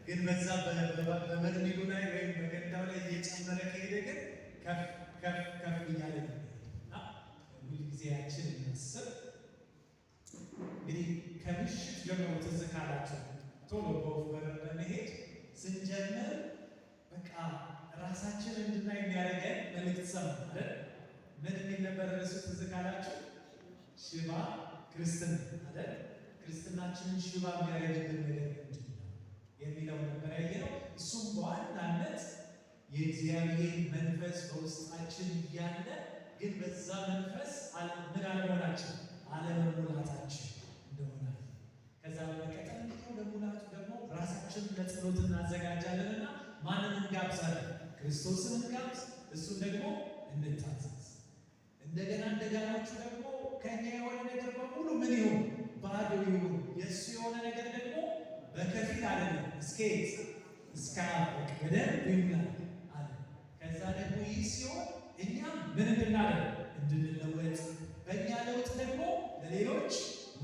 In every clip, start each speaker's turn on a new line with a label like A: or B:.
A: ግን በዛ በበርሜሉ ላይ ወይም በገንዳው ላይ እየጨመረ ከሄደ ግን ከፍ ከፍ ከፍ እያለ ነው እና ሁልጊዜ ያችን እናስብ። እንግዲህ ከምሽት ጀምሮ ትዝ ካላችሁ ቶሎ በወፍ በረር በመሄድ ስንጀምር በቃ ራሳችን እንድናይ የሚያደርገን መልእክት ሰማን አይደል? ምን የሚል ነበር ርዕሱ? ትዝ ካላችሁ ሽባ ክርስትና አይደል? ክርስትናችንን ሽባ የሚያደርግብን ነገር ምንድን ነው የሚለው ነበር ያየነው። እሱም በዋናነት የእግዚአብሔር መንፈስ በውስጣችን እያለ ግን በዛ መንፈስ ምን አለመሆናችን፣ አለመሙላታችን እንደሆነ። ከዛ በመቀጠል እንዲሁ ለሙላቱ ደግሞ ራሳችንን ለጸሎት እናዘጋጃለንና ማንን እንጋብዛለን? ክርስቶስን እንጋብዝ፣ እሱን ደግሞ እንታዘዝ። እንደገና እንደገናችሁ ደግሞ ከኛ የሆነ ነገር በሙሉ ምን ይሁን? ባዶ ይሁን። የእሱ የሆነ ነገር ደግሞ በከፊል አይደለም፣ እስከ የት? እስከ በደንብ ይሙላል አለ። ከዛ ደግሞ ይህ ሲሆን እኛም ምን እንድናደርግ? እንድንለወጥ፣ በእኛ ለውጥ ደግሞ ለሌሎች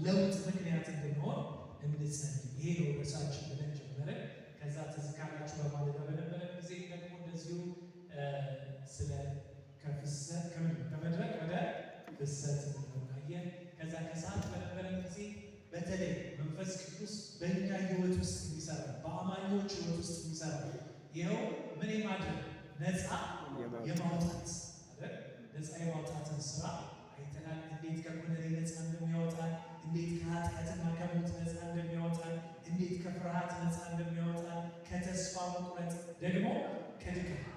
A: ለውጥ ምክንያት እንድንሆን እንጸልይ። ይሄ ነው ርዕሳችን ብለን ጀመረን። ከዛ ትዝ ካላችሁ በማለዳ በነበረን ጊዜ ደግሞ እንደዚሁ ስለ ከፍሰት ከመድረቅ ወደ ፍሰት የሚለውን አየን። ከዛ ከሰዓት በነበረን ጊዜ በተለይ መንፈስ ቅዱስ በእኛ ሕይወት ውስጥ የሚሰራ፣ በአማኞች ሕይወት ውስጥ የሚሰራ፣ ይኸው ምን የማድረግ፣ ነፃ የማውጣት አይደል? ነፃ የማውጣትን ስራ አይተናል። እንዴት ከኩነኔ ነፃ እንደሚያወጣን፣ እንዴት ከኃጢአትና ከሞት ነፃ እንደሚያወጣን፣ እንዴት ከፍርሃት ነፃ እንደሚያወጣን፣ ከተስፋ መቁረጥ፣ ደግሞ ከድካም፣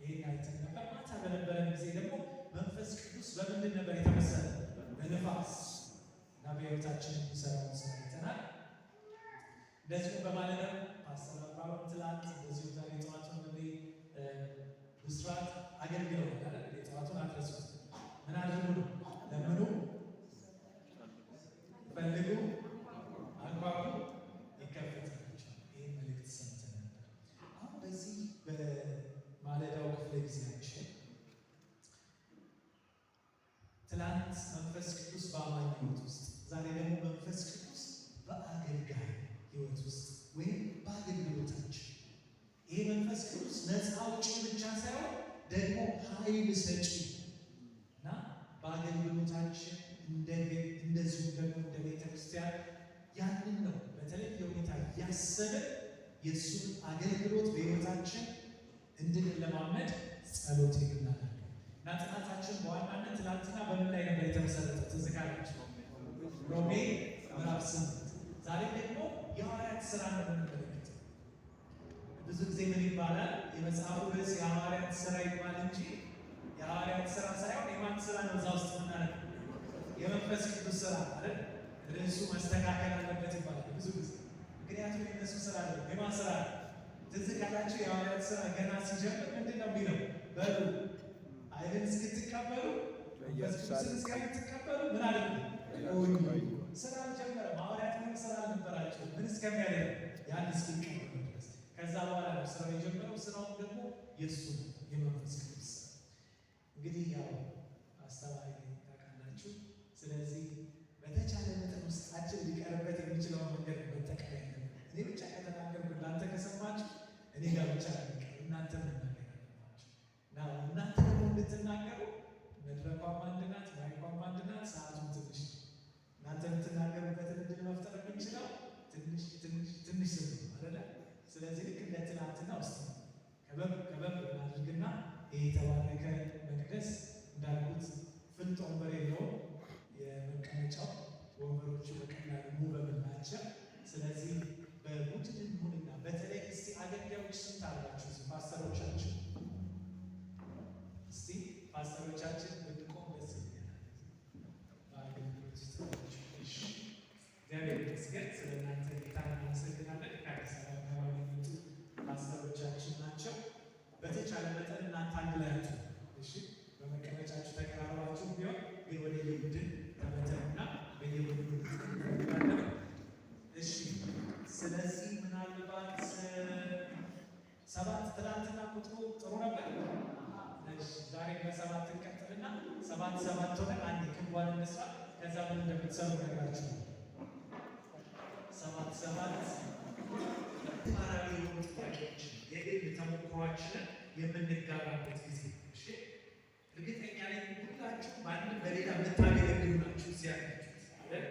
A: ይህን አይተን ነበር። ማታ በነበረን ጊዜ ደግሞ መንፈስ ቅዱስ በምንድን ነበር የተመሰለ? በንፋስ። እና በሕይወታችን የሚሰራውን ስራ አይተናል። እንደዚሁም በማለዳ ፓስተር አብርሃም ትላንት፣ እንደዚሁ ዛሬ ጠዋት ወንድሜ ብስራት አገልግለዋል አይደል? የጠዋቱን አትረሱት። ምን አድርጉ ነው? ለምኑ፣ ፈልጉ፣ አንኳኩ፣ ይከፈትላችኋል። ይህን መልእክት ሰምተን ነበር። አሁን በዚህ በማለዳው ክፍለ ጊዜያችን ትላንት መንፈስ ቅዱስ በአማኝ ሕይወት ውስጥ፣ ዛሬ ደግሞ መንፈስ ቅዱስ በአገልጋይ ሕይወት ውስጥ ወይም በአገልግሎታችን፣ ይሄ መንፈስ ቅዱስ ነፃ አውጪ ብቻ ሳይሆን ደግሞ ኃይል ሰጪ እና በአገልግሎታችን እንደዚሁም ደግሞ እንደ ቤተ ክርስቲያን ያንን ነው በተለየ ሁኔታ እያሰብን የእሱን አገልግሎት በሕይወታችን እንድንለማመድ ጸሎት የምናደርገው። እና ጥናታችን በዋናነት ትናንትና በምን ላይ ነበር የተመሰረተው? ትዝ ካላችሁ ሮሜ ምዕራፍ 8። ዛሬ ደግሞ የሐዋርያት ስራ ነው የምንመለከተው። ብዙ ጊዜ ምን ይባላል? የመጽሐፉ ርዕስ የሐዋርያት ስራ ይባል እንጂ የሐዋርያት ስራ ሳይሆን የማን ስራ ነው እዛ ውስጥ የምናነበው? የመንፈስ ቅዱስ ስራ አይደል? ርዕሱ መስተካከል አለበት ይባላል ብዙ ጊዜ። ምክንያቱም የነሱ ስራ አይደለም፣ የማን ስራ ነው? ትዝ ካላችሁ የሐዋርያት ስራ ገና ሲጀምር ምንድን ነው የሚለው? በሉ ኃይልን እስክትቀበሉ፣ መንፈስ ቅዱስን እስከምትቀበሉ ምን አድርጉ? ቆዩ። ስራ አልጀመረም። ሐዋርያት ምንም ስራ አልነበራቸው። ምን እስከሚያደርግ? ያን እስኪቀበሉ ድረስ። ከዛ በኋላ ነው ስራው የጀመረው። ስራውም ደግሞ የእሱ ነው፣ የመንፈስ ቅዱስ ስራ። እንግዲህ ያው አስተማሪ ነኝ ታውቃላችሁ። ስለዚህ በተቻለ መጠን ውስጣችን ሊቀርበት የሚችለውን መንገድ መጠቀም ያለብን። እኔ ብቻ ከተናገርኩ፣ እናንተ ከሰማችሁ እኔ ጋር ብቻ ነው የሚቀር። እናንተ መናገር አለባችሁ። እና እናንተ ደግሞ እንድትናገሩ መድረኳም አንድ ናት፣ ማይኳም አንድ ናት፣ ሰዓቱም ትንሽ ነው። እናንተ የምትናገሩበትን እድል መፍጠር የምንችለው ትንሽ ትንሽ ትንሽ ስም ነው አይደለ? ስለዚህ ልክ እንደ ትናንትና ውስጥ ከበብ ከበብ እናድርግና ይህ የተባረከ መቅደስ እንዳልኩት ፍልጥ ወንበር የለውም። የመቀመጫው ወንበሮቹ በቀላሉ movable ናቸው። ስለዚህ በቡድን እንሁንና በተለይ እስቲ አገልጋዮች ስንት አላችሁ? እዚህ ፓስተሮቻችን፣ እስቲ ፓስተሮቻችን ብንቆም ደስ ይለኛል። በአገልግሎት ውስጥ ናቸው። እሺ፣ እግዚአብሔር ይመስገን፣ ስለ እናንተ ጌታ እናመሰግናለን። ከአዲስ አበባ አካባቢ የመጡ ፓስተሮቻችን ናቸው። በተቻለ መጠን እናንተ አንድ ላይ አትሁኑ። እሺ፣ በመቀመጫችሁ ተቀራርባችሁ ቢሆን ግን ወደ የቡድን ተበተኑና በየቡድኑ እንፈልጋለን። እሺ፣ ስለዚህ ምናልባት ሰባት፣ ትናንትና ቁጥሩ ጥሩ ነበር። እሺ፣ ዛሬ በሰባት እንቀጥልና ሰባት ሰባት ሆነን አንድ ክቧን እንስራ። ከዛ ምን እንደምትሰሩ ነግራችሁ ሰባት ሰባት ማራዊ ተሞክሯችንን የምንጋራበት ጊዜ ነው። እሺ፣ እርግጠኛ ነኝ ሁላችሁ በአንድም በሌላ የምታገለግሉ ናችሁ እዚህ ያላችሁት አይደል?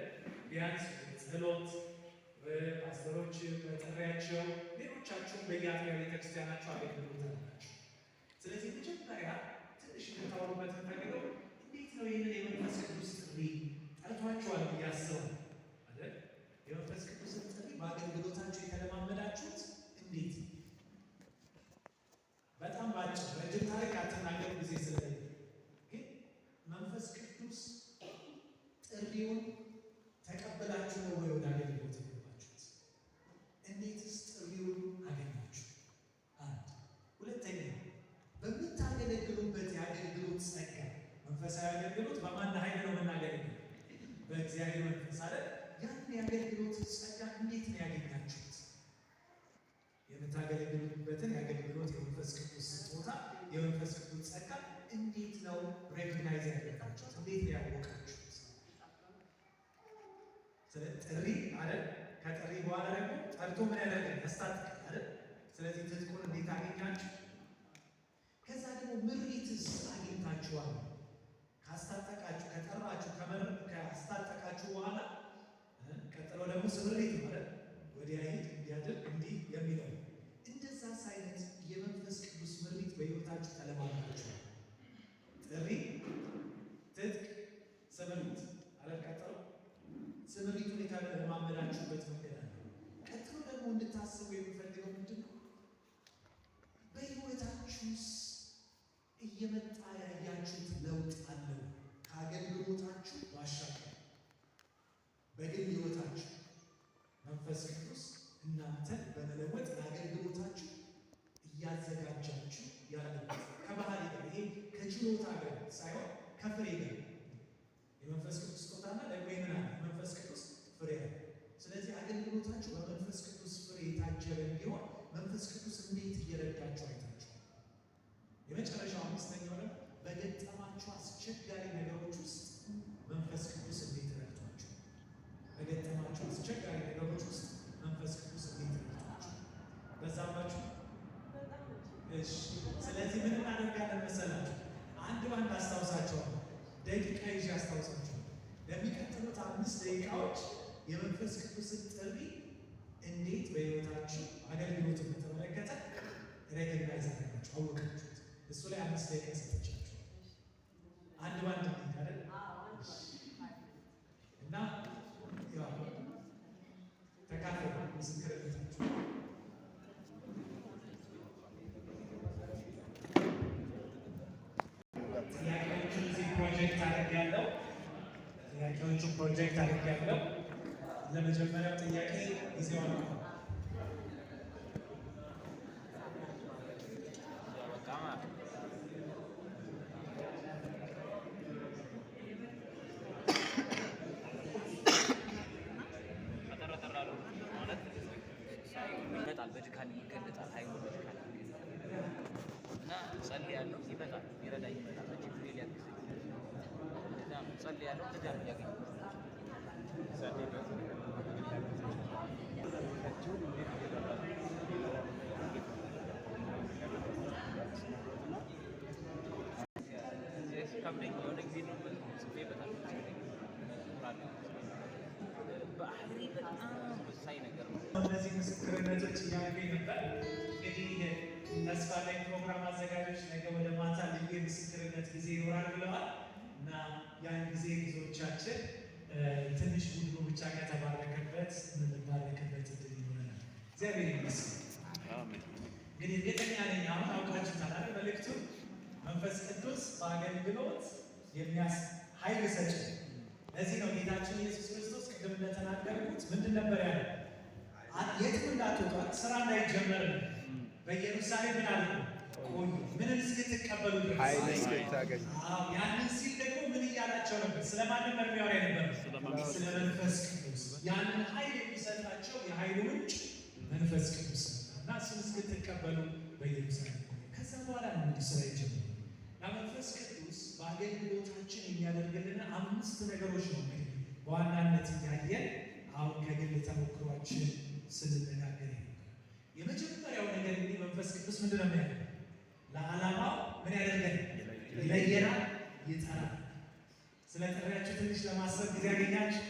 A: ቢያንስ ጸሎት፣ ፓስተሮች በጥሪያቸው፣ ሌሎቻችሁም በየአጥቢያ ቤተክርስቲያናችሁ አገልግሎት አላችሁ። ስለዚህ መጀመሪያ ትንሽ እንድታወሩበት የምፈልገው እንዴት ነው ይህንን የመንፈስ ቅዱስ ጥሪ ጠርቷችኋል ብዬ አስባለሁ አይደል? የመንፈስ ቅዱስን ጥሪ በአገልግሎታችሁ የተለማመዳችሁት እንዴት ነው? በጣም ባጭር፣ ረጅም ታሪክ አትናገሩ ጊዜ ስለሌለ፣ ግን መንፈስ ቅዱስ ጥሪውን ተቀብላችሁ ነው ወይ ወደ አገልግሎት የገባችሁት? እንዴትስ ጥሪውን አገኛችሁ? አንድ። ሁለተኛ፣ በምታገለግሉበት የአገልግሎት ጸጋ፣ መንፈሳዊ አገልግሎት በማን ኃይል ነው የምናገለግለው? በእግዚአብሔር መንፈስ አይደል? ያን የአገልግሎት ጸጋ እንዴት ነው ያገኛችሁት? የምታገለግሉበትን የአገልግሎት የመንፈስ ቅዱስ ስጦታ፣ የመንፈስ ቅዱስ ጸጋ እንዴት ነው recognize ያደረጋችሁት? እንዴት ነው ያወቃችሁት? ስለ ጥሪ አይደል? ከጥሪ በኋላ ደግሞ ጠርቶ ምን ያደርጋል? ያስታጥቃል አይደል? ስለዚህ ትጥቁን እንዴት አገኛችሁ? ከዛ ደግሞ ምሪትስ አግኝታችኋል? ካስታጠቃችሁ፣ ከጠራችሁ፣ ካስታጠቃችሁ በኋላ ቀጥሎ ደግሞ ስምሪት ነው አይደል? ወዲያ ሂድ፣ እንዲያድርግ፣ እንዲህ የሚለው። እንደዛስ አይነት የመንፈስ ቅዱስ ምሪት በሕይወታችሁ ተለማምዳችኋል? ጥሪ፣ ትጥቅ፣ ስምሪት አይደል? ቀጥሎ ስምሪቱን የተለማመዳችሁበት መንገድ አለ። ቀጥሎ ደግሞ እንድታስቡ የምፈልገው ምንድን ነው? በሕይወታችሁስ እየመጣ ያያችሁት ለውጥ አለው? ከአገልግሎታችሁ ባሻገር በግል ሕይወታችሁ መንፈስ ቅዱስ እናንተን በመለወጥ ለአገልግሎታችሁ እያዘጋጃችሁ ያለበት ከባህሪ ጋር፣ ይሄ ከችሎታ ጋር ሳይሆን ከፍሬ ጋር፣ የመንፈስ ቅዱስ ስጦታና ደግሞ የምን አለ? የመንፈስ ቅዱስ ፍሬ አለ። ስለዚህ አገልግሎታችሁ በመንፈስ ቅዱስ ፍሬ የታጀበ እንዲሆን መንፈስ ቅዱስ እንዴት እየረዳችሁ አይታችኋል? የመጨረሻው አምስተኛው ደግሞ በገጠማችሁ አስቸጋሪ ነገሮች ውስጥ መንፈስ ቅዱስ እንዴት ረድቷችሁ? በገጠማችሁ አስቸጋሪ ነገሮች ውስጥ መንፈስ ቅዱስ እንዴት ረድቷችሁ? በዛባችሁ? እሺ። ስለዚህ ምን እናደርጋለን መሰላችሁ? አንድ ባንድ አስታውሳቸዋለሁ። ደቂቃ ይዤ አስታውሳቸዋለሁ። ለሚቀጥሉት 5 ደቂቃዎች የመንፈስ ቅዱስን ጥሪ እንዴት በሕይወታችሁ አገልግሎትን በተመለከተ recognize አደረጋችሁ፣ አወቃችሁት? እሱ ላይ 5 ደቂቃ ሰጥቻችሁ አንድ ባንድ እንሂድ አይደል? እና ያው ተካፈሉ ምስክርነታችሁ። ጥያቄዎቹን እዚህ ፕሮጀክት አድርጌያለሁ። ጥያቄዎቹን ፕሮጀክት አድርጌያለሁ። ለመጀመሪያው ጥያቄ ጊዜው አልቋል።
B: በቃ ማለት ነው። አጠር አጠር አሉ ማለት ይመጣል፣ በድካም ይገለጣል፣ ኃይሉ በድካም ይገለጣል። እና ጸልያለሁ፣ ይመጣል፣ ሊረዳኝ ይመጣል፣ በችግሬ ሊያግዘኝ። እንደዛ ነው። ጸልያለሁ፣ እንደዛ ነው እያገኘሁት። ሲከብደኝ የሆነ ጊዜ ነው ጽፌበታለሁ። መዝሙር አለ። ባህሪ በጣም ወሳኝ ነገር ነው።
A: እነዚህ ምስክርነቶች እያልኩኝ ነበር። እንግዲህ ተስፋ ላይ ፕሮግራም አዘጋጆች ነገ ወደ ማታ ልዩ የምስክርነት ጊዜ ይኖራል ብለዋል እና ያን ጊዜ ብዙዎቻችን ትንሽ ቡድኑ ብቻ ከተባረከበት የምንባረክበት እድል ይኖረናል። እግዚአብሔር ይመስገን። እንግዲህ እርግጠኛ ነኝ አሁን አውቃችሁታል አይደል? መልእክቱ መንፈስ ቅዱስ በአገልግሎት የሚያስ ኃይል ሰጪ ነው። ለዚህ ነው ጌታችን ኢየሱስ ክርስቶስ ቅድም እንደተናገርኩት ምንድን ነበር ያለው? የትም እንዳትወጡ፣ ስራ እንዳይጀመር ነው። በኢየሩሳሌም ምን አለ? ቆዩ፣ ምንን እስክትቀበሉ ድረስ?
C: ኃይል እስክታገኙ።
A: አዎ፣ ያንን ሲል ደግሞ ምን እያላቸው ነበር? ስለማን ነበር የሚያወራ የነበረው? ስለ መንፈስ ቅዱስ። ያንን ኃይል የሚሰጣቸው የኃይሉ ምንጭ መንፈስ ቅዱስ ነበር እና እሱን እስክትቀበሉ በኢየሩሳሌም ቆዩ። ከዛ በኋላ ነው እንግዲህ ስራ የጀመረው። እና መንፈስ ቅዱስ በአገልግሎታችን የሚያደርግልን አምስት ነገሮች ነው እንግዲህ በዋናነት እያየን አሁን ከግል ተሞክሯችን ስንነጋገር የነበረው። የመጀመሪያው ነገር እንግዲህ መንፈስ ቅዱስ ቅዱስ ምንድን ነው የሚያደርገው? ለዓላማው ምን ያደርገን? ይለየናል፣ ይጠራል። ስለ ጥሪያችሁ ትንሽ ለማሰብ ጊዜ ያገኛችሁ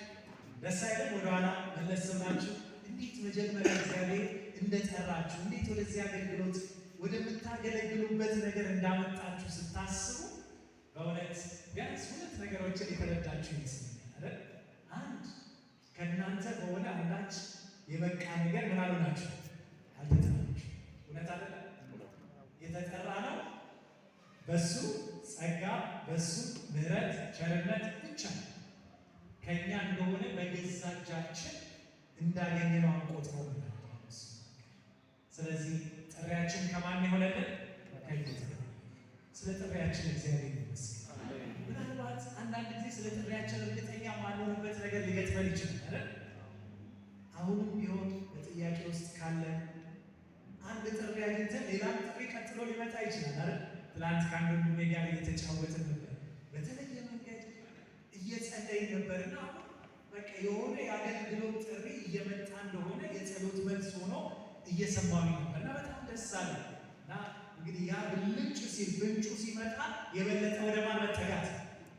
A: ደስ አይልም? ወደኋላ መለስ ብላችሁ እንዴት መጀመሪያ እግዚአብሔር እንደጠራችሁ፣ እንዴት ወደዚህ አገልግሎት ወደምታገለግሉበት ነገር እንዳመጣችሁ ስታስቡ በእውነት ቢያንስ ሁለት ነገሮችን የተረዳችሁ ይመስለኛል አይደል? አንድ፣ ከእናንተ በሆነ አንዳች የበቃ ነገር ምን አልሆናችሁ፣ አልተጠራችሁ። እውነት አይደለም? የተጠራ ነው በሱ ጸጋ፣ በሱ ምሕረት፣ ቸርነት ብቻ ነው። ከእኛ እንደሆነ በገዛ እጃችን እንዳገኘነው አንቆጥረውም ይላል ጳውሎስ። ስለዚህ ጥሪያችን ከማን የሆነልን? ከጌታ። ስለ ጥሪያችን እግዚአብሔር ይመስገን። ምናልባት አንዳንድ ጊዜ ስለ ጥሪያችን እርግጠኛ ማንሆንበት ነገር ሊገጥመን ይችላል አይደል? አሁንም ቢሆን በጥያቄ ውስጥ ካለን አንድ ጥሪ አግኝተን ሌላም ጥሪ ቀጥሎ ሊመጣ ይችላል አይደል? ትናንት ከአንድ ወንድሜ ጋር እየተጫወትን ነበር። በተለየ መንገድ እየጸለይን ነበርና አሁን በቃ የሆነ የአገልግሎት ጥሪ እየመጣ እንደሆነ የጸሎት መልስ ሆኖ እየሰማሁኝ ነበር እና በጣም ደስ አለ። እና እንግዲህ ያ ብልጭ ሲል፣ ፍንጩ ሲመጣ የበለጠ ወደ ማን መጠጋት?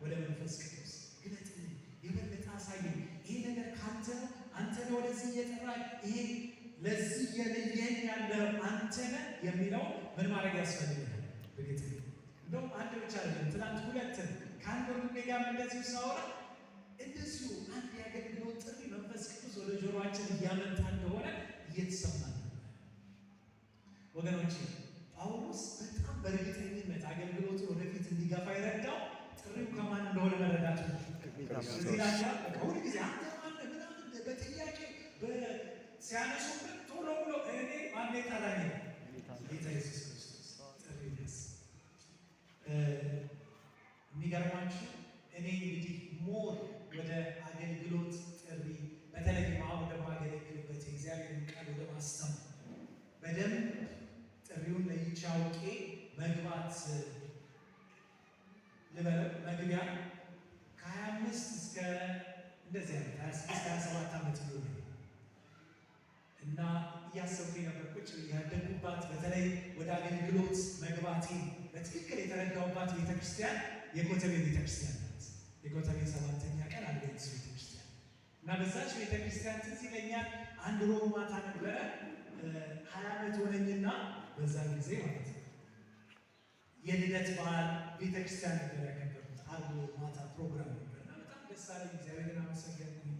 A: ወደ መንፈስ ቅዱስ። ግለጥልኝ፣ የበለጠ አሳየኝ። ይሄ ነገር ካንተ ነው፣ አንተ ነህ ወደዚህ እየጠራህ፣ ይሄ ለዚህ የለየኝ ያለው አንተ ነህ የሚለው ምን ማድረግ ያስፈልጋል? እርግጥ እንደውም አንድ ብቻ አይደለም፣ ትናንት ሁለት ከአንድ ወንድሜ ጋርም እንደዚሁ ሳወራ እንደዚሁ አንድ የአገልግሎት ጥሪ መንፈስ ቅዱስ ወደ ጆሮአችን እያመጣ እንደሆነ እየተሰማ ነበር። ወገኖች፣ ጳውሎስ በጣም በእርግጠኝነት አገልግሎቱ ወደፊት እንዲገፋ የረዳው ጥሪው ከማን እንደሆነ መረዳቱ ነው። እዚህ ላይ ሁል ጊዜ አንተ ማነህ ምናምን በጥያቄ ሲያነሱብን ቶሎ ብሎ እኔ ማን የጠራኝ? ጌታ ኢየሱስ ክርስቶስ። ጥሪ ደስ የሚገርማችሁ እኔ እንግዲህ more ወደ አገልግሎት ጥሪ፣ በተለይም አሁን ወደማገለግልበት የእግዚአብሔርን ቃል ወደ ማስተማር በደንብ ጥሪውን ለይቼ አውቄ መግባት ልበለው መግቢያ ከ25 እስከ እንደዚህ አይነት 26 27 ዓመት ሊሆን እና እያሰብኩኝ ነበር። ቁጭ ያደጉባት፣ በተለይ ወደ አገልግሎት መግባቴ በትክክል የተረዳሁባት ቤተክርስቲያን የኮተቤ ቤተክርስቲያን ናት። የኮተቤ ሰባተኛ ቀን አድቬንቲስት ቤተክርስቲያን። እና በዛች ቤተክርስቲያን ትዝ ይለኛል አንድ ሮብ ማታ ነበረ። 20 ዓመት ሆነኝና በዛን ጊዜ ማለት ነው የልደት በዓል ቤተክርስቲያን ነበር ያከበርኩት። ዓርብ ማታ ፕሮግራም ነበር እና በጣም ደስ አለኝ። እግዚአብሔርን አመሰገንኩኝ።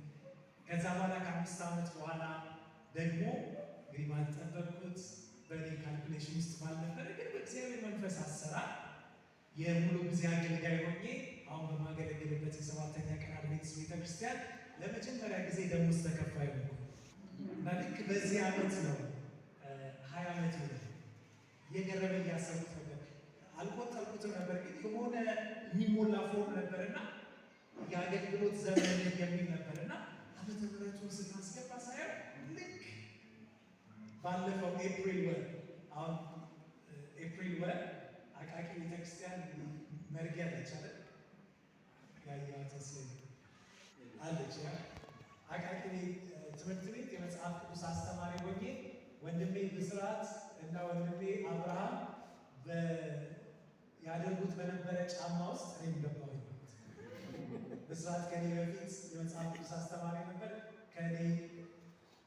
A: ከዛ በኋላ ከ5 ዓመት በኋላ ደግሞ እንግዲህ ባልጠበቅኩት፣ በእኔ calculation ውስጥ ባልነበረ፣ ግን በእግዚአብሔር መንፈስ አሰራር የሙሉ ጊዜ አገልጋይ ሆኜ አሁን በማገለግልበት የሰባተኛ ቀን አድቬንቲስት ቤተክርስቲያን ለመጀመሪያ ጊዜ ደሞዝ ተከፋይ ሆንኩ። እና ልክ በዚህ ዓመት ነው 20 ዓመት ይሆናል። እየገረመኝ እያሰብኩት ነበር። አልቆጠርኩትም ነበር፣ ግን የሆነ የሚሞላ ፎርም ነበርና የአገልግሎት ዘመን የሚል ነበር እና ዓመተ ምሕረቱን ስናስገባ ሳየው ልክ ባለፈው ኤፕሪል ወር፣ አሁን ኤፕሪል ወር አቃቂ ቤተክርስቲያን መርጊያ አለች አይደል? ያየኋት መስለኝ አለች። ያ አቃቂ ትምህርት ቤት የመጽሐፍ ቅዱስ አስተማሪ ሆኜ ወንድሜ ብስራት እና ወንድሜ አብርሃም ያደርጉት በነበረ ጫማ ውስጥ እኔም ገባሁኝ። ብስራት ከኔ በፊት የመጽሐፍ ቅዱስ አስተማሪ ነበር። ከኔ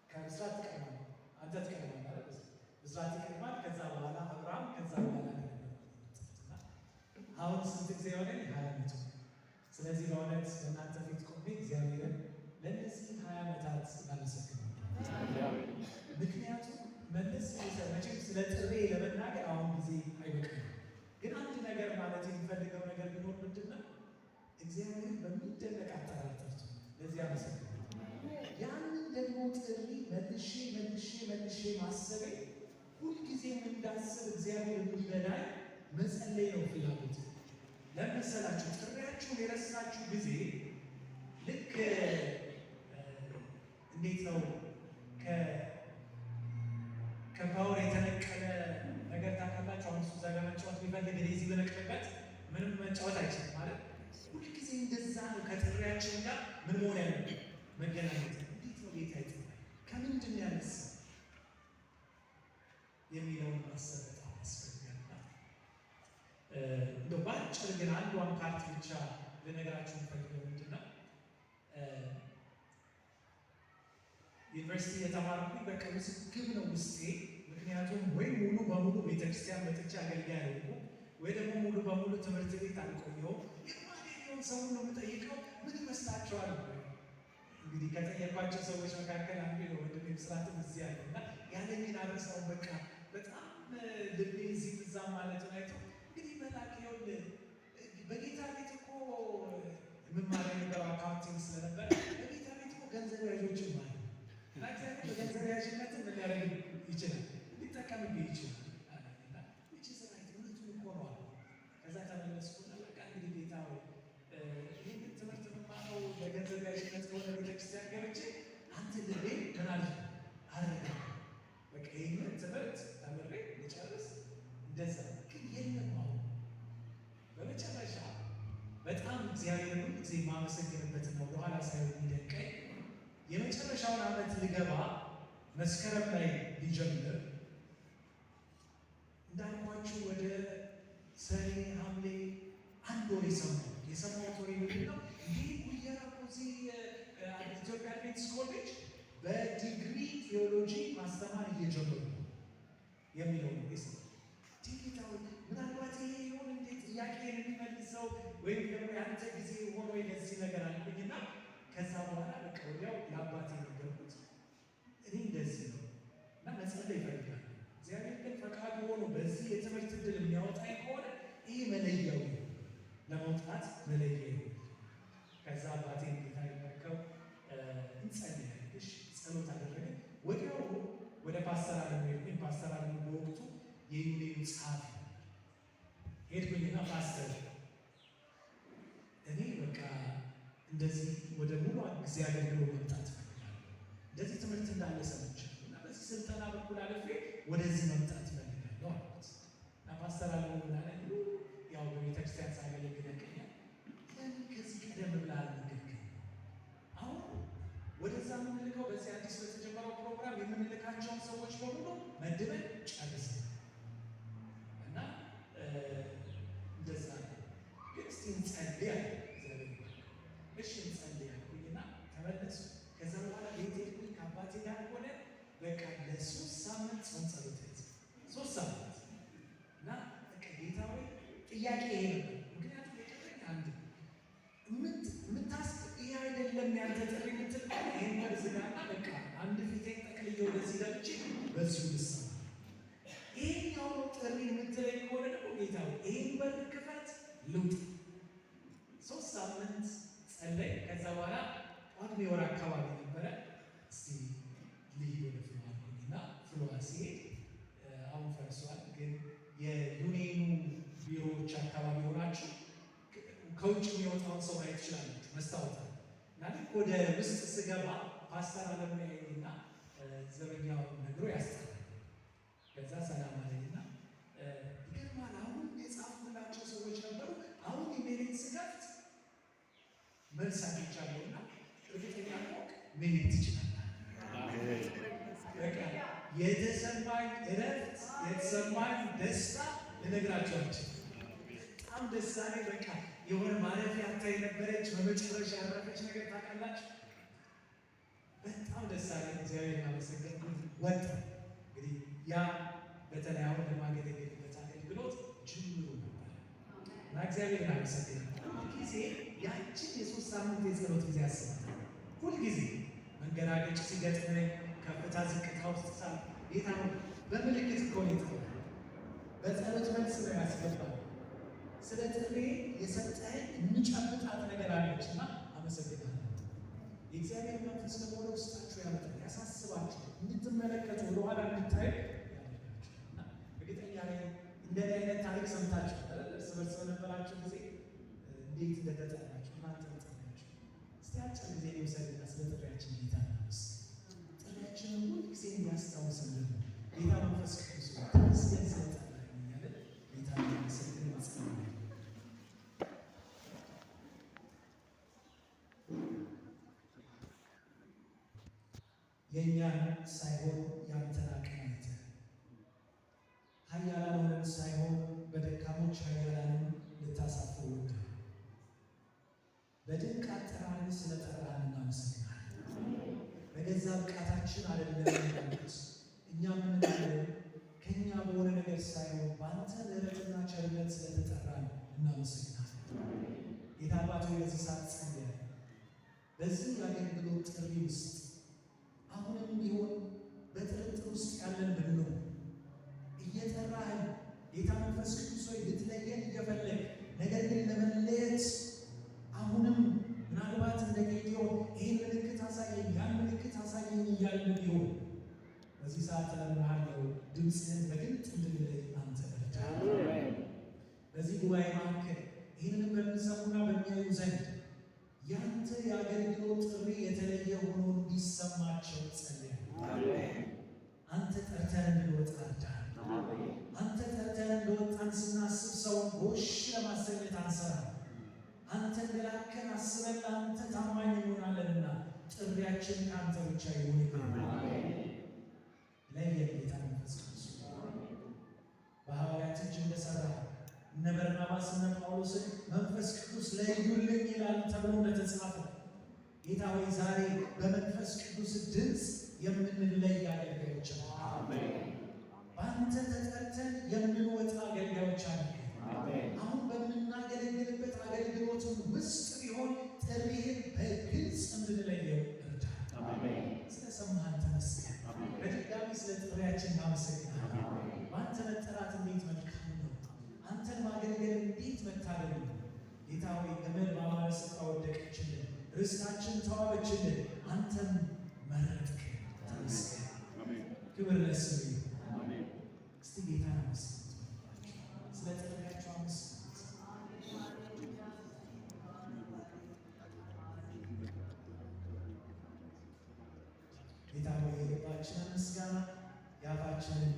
A: ከብስራት ትቀድማለህ፣ አንተ ትቀድማለህ አይደል? ብስራት ይቀድማል። ከዛ በኋላ አብርሃም፣ ከዛ በኋላ እኔ ነበር። አሁን ስንት ጊዜ ሆነኝ? 20 ዓመት። ስለዚህ በእውነት በእናንተ ፊት ቆሜ እግዚአብሔርን ለእነዚህ 20 ዓመታት ላመሰግን። ምክንያቱም መለስ መቼም ስለ ጥሬ ለመናገር አሁን ጊዜ አይበቃም። ግን አንድ ነገር ማለት የሚፈልገው ነገር ቢኖር ምንድን ነው? እግዚአብሔር በሚደነቅ አጠራር ጠርቶ ለዚህ አመሰግናለሁ። ያንን ደግሞ ጥሪ መልሼ መልሼ መልሼ ማሰቤ ሁልጊዜም እንዳስብ እግዚአብሔር እንዲረዳኝ መጸለይ ነው ፍላጎት። ለመሰላችሁ ጥሪያችሁን የረሳችሁ ጊዜ ልክ እንዴት ነው ከ power የተነቀለ ነገር ታውቃላችሁ። አሁን እሱ እዛ ጋር መጫወት ቢፈልግ እኔ እዚህ ብነቅልበት ምንም መጫወት አይችልም ማለት ሁልጊዜ እንደዛ ነው። ከጥሪያችን ጋር ምን መሆን ያለብን? መገናኘት። እንዴት ነው ጌታ የጠራኝ? ከምንድን ነው ያነሳው የሚለውን ማሰብ በጣም በአጭር ግን አንዷን part ብቻ ልነግራችሁ የምፈልገው ምንድን ነው፣ ዩኒቨርሲቲ የተማርኩኝ በቃ ውዝግብ ነው ውስጤ። ምክንያቱም ወይ ሙሉ በሙሉ ቤተክርስቲያን መጥቼ አገልጋይ አልሆንኩም፣ ወይ ደግሞ ሙሉ በሙሉ ትምህርት ቤት አልቆየሁም። የማገኘውን ሰው ነው የምጠይቀው፣ ምን ይመስላችኋል? እንግዲህ ከጠየኳቸው ሰዎች መካከል አንዱ ወንድሜ ብስራትም እዚህ አለ እና ያለኝን አልረሳውም። በቃ በጣም ልቤ እዚህ እዛም ማለቱን አይቶ እንግዲህ መላክ ይኸውልህ በጌታ ቤት እኮ የምማረው የነበረው accounting ስለነበረ በጌታ ቤት እኮ ገንዘብ ያዦችም አሉ እና እግዚአብሔር በገንዘብ ያዥነት ምን ሊያደርግ ይችላል? ሊጠቀምብህ ይችላል አለኝና which is right፣ እውነቱን እኮ ነው አልኩ። ከዛ ተመለስኩና በቃ እንግዲህ ጌታ ሆይ፣ ይህንን ትምህርት የምማረው ለገንዘብ ያዥነት ከሆነ ቤተክርስቲያን ገብቼ አንተ ልቤ ምን አለ አረጋ፣ በቃ ይህንን ትምህርት ተምሬ ልጨርስ እንደዛ ግን የለም። አሁን በመጨረሻ በጣም እግዚአብሔርን ሁል ጊዜ የማመሰግንበትና ወደኋላ ሳይሆን የሚደንቀኝ የመጨረሻውን ዓመት ልገባ መስከረም ላይ ሊጀምር እንዳልኳችሁ ወደ ሰኔ ሐምሌ አንድ ወሬ ሰማሁ። የሰማሁት ወሬ ምንድን ነው? ይህ ጉየራ እኮ እዚህ ኢትዮጵያ አድቬንቲስት ኮሌጅ በዲግሪ ቴዎሎጂ ማስተማር እየጀመሩ ነው የሚለው ነው የሰማሁት። ጌታ ሆይ፣ ምናልባት ይሄ ይሆን እንዴ ጥያቄን የሚመልሰው ወይም ደግሞ የአንተ ጊዜ ሆኖ ለዚህ ነገር አልኩኝና ከዛ በኋላ በቃ ወዲያው ለአባቴ ነገርኩት። እኔ እንደዚህ ነው እና መጸለይ ይፈልጋል። እግዚአብሔር ግን ፈቃዱ ሆኖ በዚህ የትምህርት ዕድል የሚያወጣኝ ከሆነ ይህ መለያው ይሁን፣ ለመውጣት መለያ ይሁን። ከዛ አባቴ ጌታ ይባርከው እንጸልያለን። እሺ ጸሎት አደረግን። ወዲያው ወደ ፓስተር አለሙ ሄድኩኝ። ፓስተር አለሙ በወቅቱ የዩኒየኑ ጸሐፊ ነበር። ሄድኩኝና ፓስተር፣ እኔ በቃ እንደዚህ ወደ ሙሉ ጊዜ አገልግሎት መምጣት እፈልጋለሁ። እንደዚህ ትምህርት እንዳለ ሰምቻለሁ እና በዚህ ስልጠና በኩል አልፌ ወደዚህ መምጣት እፈልጋለሁ አልኩት። እና ፓስተር አለሙ ምን አለኝ? ያው በቤተክርስቲያን ሳገለግል ያቀኛል። ለምን ከዚህ ቀደም ብለህ አልነገርከኝም? አሁን ወደዛ የምንልከው በዚህ አዲስ በተጀመረው ፕሮግራም የምንልካቸውን ሰዎች በሙሉ መድበን ጨርሰን እና እንደዛ ነው። ግን እስቲ እንጸልይ አለ። እግዚአብሔር ይባርክ። እሺ እንጸልይ አልኩኝና ተመለስኩ። ከዛ በኋላ ቤት ሄድኩኝ ከአባቴ ጋር ሆነ በቃ ለ3 ሳምንት ጾም ጸሎት ያዝ፣ 3 ሳምንት እና በቃ ጌታ ሆይ ጥያቄ ይሄ ነበር። ምክንያቱም የቀረኝ አንድ የምታስ ይሄ አይደለም ያንተ ጥሪ የምትል ከሆነ ይሄን በር ዝጋና በቃ አንድ ፊቴን ጠቅልዬ ወደዚህ ገብቼ በዚሁ ልሰማ። ይሄኛው ነው ጥሪ የምትለኝ ከሆነ ደግሞ ጌታ ሆይ ይሄን በር ክፈት ልውጥ። 3 ሳምንት ጸለይ። ከዛ በኋላ ጳጉሜ ወር አካባቢ ነበረ። እስቲ ልሂድ ወደ ፍልውሃ አልኩኝና ፍልውሃ ሲሄድ አሁን ፈርሷል፣ ግን የዩኒየኑ ቢሮዎች አካባቢ ሆናችሁ ከውጭ የሚወጣውን ሰው ማየት ትችላላችሁ። መስታወት አለ እና ልክ ወደ ውስጥ ስገባ ፓስተር አለሙ ያየኝና ዘበኛውን ነግሮ ያስጠራል። ከዛ ሰላም አለኝና ይገርማል፣ አሁን የጻፍኩላቸው ሰዎች ነበሩ። አሁን ኢሜሌን ስከፍት መልስ አግኝቻለሁና እርግጠኛ ከሆንክ መሄድ ትችላለህ። በቃ የተሰማኝ እረፍት የተሰማኝ ደስታ ልነግራቸው አልችልም። በጣም ደስ አለኝ። በቃ የሆነ ማረፊያ አጥታ የነበረች በመጨረሻ ያረፈች ነገር ታውቃላችሁ። በጣም ደስ አለኝ። እግዚአብሔር አመሰገንኩት። ወጣ እንግዲህ ያ በተለይ አሁን ለማገለገልበት አገልግሎት ጅምሩ ነበር እና እግዚአብሔር አመሰግናለሁ። ሁልጊዜ ያችን የ3 ሳምንት የጸሎት ጊዜ አስባለሁ። ሁልጊዜ መንገራገጭ ሲገጥመኝ፣ ከፍታ ዝቅታ ውስጥ ሳል ጌታ ነው በምልክት እኮ ነው የጠራኝ። በጸሎት መልስ ነው ያስገባል። ስለ ጥሪ የሰጠኸኝ የሚጨብጣት ነገር አለች እና አመሰግናለሁ። የእግዚአብሔር መንፈስ ደግሞ ወደ ውስጣችሁ ያመጣል፣ ያሳስባችኋል፣ እንድትመለከቱ ወደኋላ እንድታዩ ያደርጋችኋል። እና እርግጠኛ ነኝ እንደዚህ አይነት ታሪክ ሰምታችሁ አይደል? እርስ በርስ በነበራችሁ ጊዜ እንዴት እንደተጠራችሁ እናንተ ተጠራችሁ። እስቲ አጭር ጊዜ ሊወሰድና ስለ ጥሪያችን ጌታ እናመስግን። ጥሪያችንን ሁል ጊዜ እንዲያስታውሰን ደግሞ ጌታ መንፈስ ቅዱስ ሆይ ተመስገን ስለጠራኸኝ እያለን ጌታ እናመሰግን እንጸልያለን። የእኛን ሳይሆን ያንተን አቅም አይተህ፣ ኃያላን ሆነን ሳይሆን በደካሞች ኃያላንን ልታሳፍር ብቃታችን አይደለም ያሉት፣ እኛ ምንላለን ከኛ በሆነ ነገር ሳይሆን በአንተ ምሕረትና ቸርነት ስለተጠራን እናመሰግናለን። ጌታ አባት ሆይ በዚህ ሰዓት ጸልያለሁ። በዚህ የአገልግሎት ጥሪ ውስጥ አሁንም ቢሆን በጥርጥር ውስጥ ያለን ብንሆን እየጠራህን ጌታ መንፈስ ቅዱስ ሆይ ልትለየን እየፈለግ ነገር ግን ለመለየት አሁንም ምናልባት እንደ ጌዲዮን ይህን ምልክት አሳየኝ ያን ምልክት አሳየኝ እያልን ቢሆን በዚህ ሰዓት እለምንሃለሁ፣ ድምፅህን በግልጥ እንድንለይ አንተ እርዳን። በዚህ ጉባኤ መካከል ይህንንም በሚሰሙና በሚያዩ ዘንድ ያንተ የአገልግሎት ጥሪ የተለየ ሆኖ እንዲሰማቸው ጸልያለሁ። አንተ ጠርተን እንድንወጣ እርዳን። አንተ ጠርተን እንደወጣን ስናስብ ሰውን ጎሽ ለማሰኘት አንሰራም። አንተ እንደላከን አስበን ለአንተ ታማኝ እንሆናለንና ጥሪያችን ከአንተ ብቻ ይሁን። ለየን ጌታ መንፈስ ቅዱስ። በሐዋርያት እጅ እንደሠራ እነ በርናባስ እነ ጳውሎስን መንፈስ ቅዱስ ለዩልኝ ይላል ተብሎ እንደተጻፈ ጌታ ሆይ ዛሬ በመንፈስ ቅዱስ ድምፅ የምንለይ አገልጋዮች በአንተ ተጠርተን የምንወጣ አገልጋዮች አድርገን። አሁን በምናገለግልበት አገልግሎትም ውስጥ ቢሆን ጥሪህን በግልጽ እንድንለየው እርዳን። ስለሰማህን ተመስገን። በድጋሚ ስለ ጥሪያችን እናመሰግናለን። በአንተ መጠራት እንዴት መልካም ነው! አንተን ማገልገል እንዴት መታደል ነው! ጌታ ሆይ ገመድ በአማረ ስፍራ ወደቀችልን፣ ርስታችን ተዋበችልን፣ አንተም መረጥክ። ተመስገን። ክብር ለስምህ ይሁን። እስቲ ጌታን አመስግኑት። ስለ ጥሪያቸው አመስግኑት። ጌታ ሆይ የልባችንን ምስጋና የአፋችንን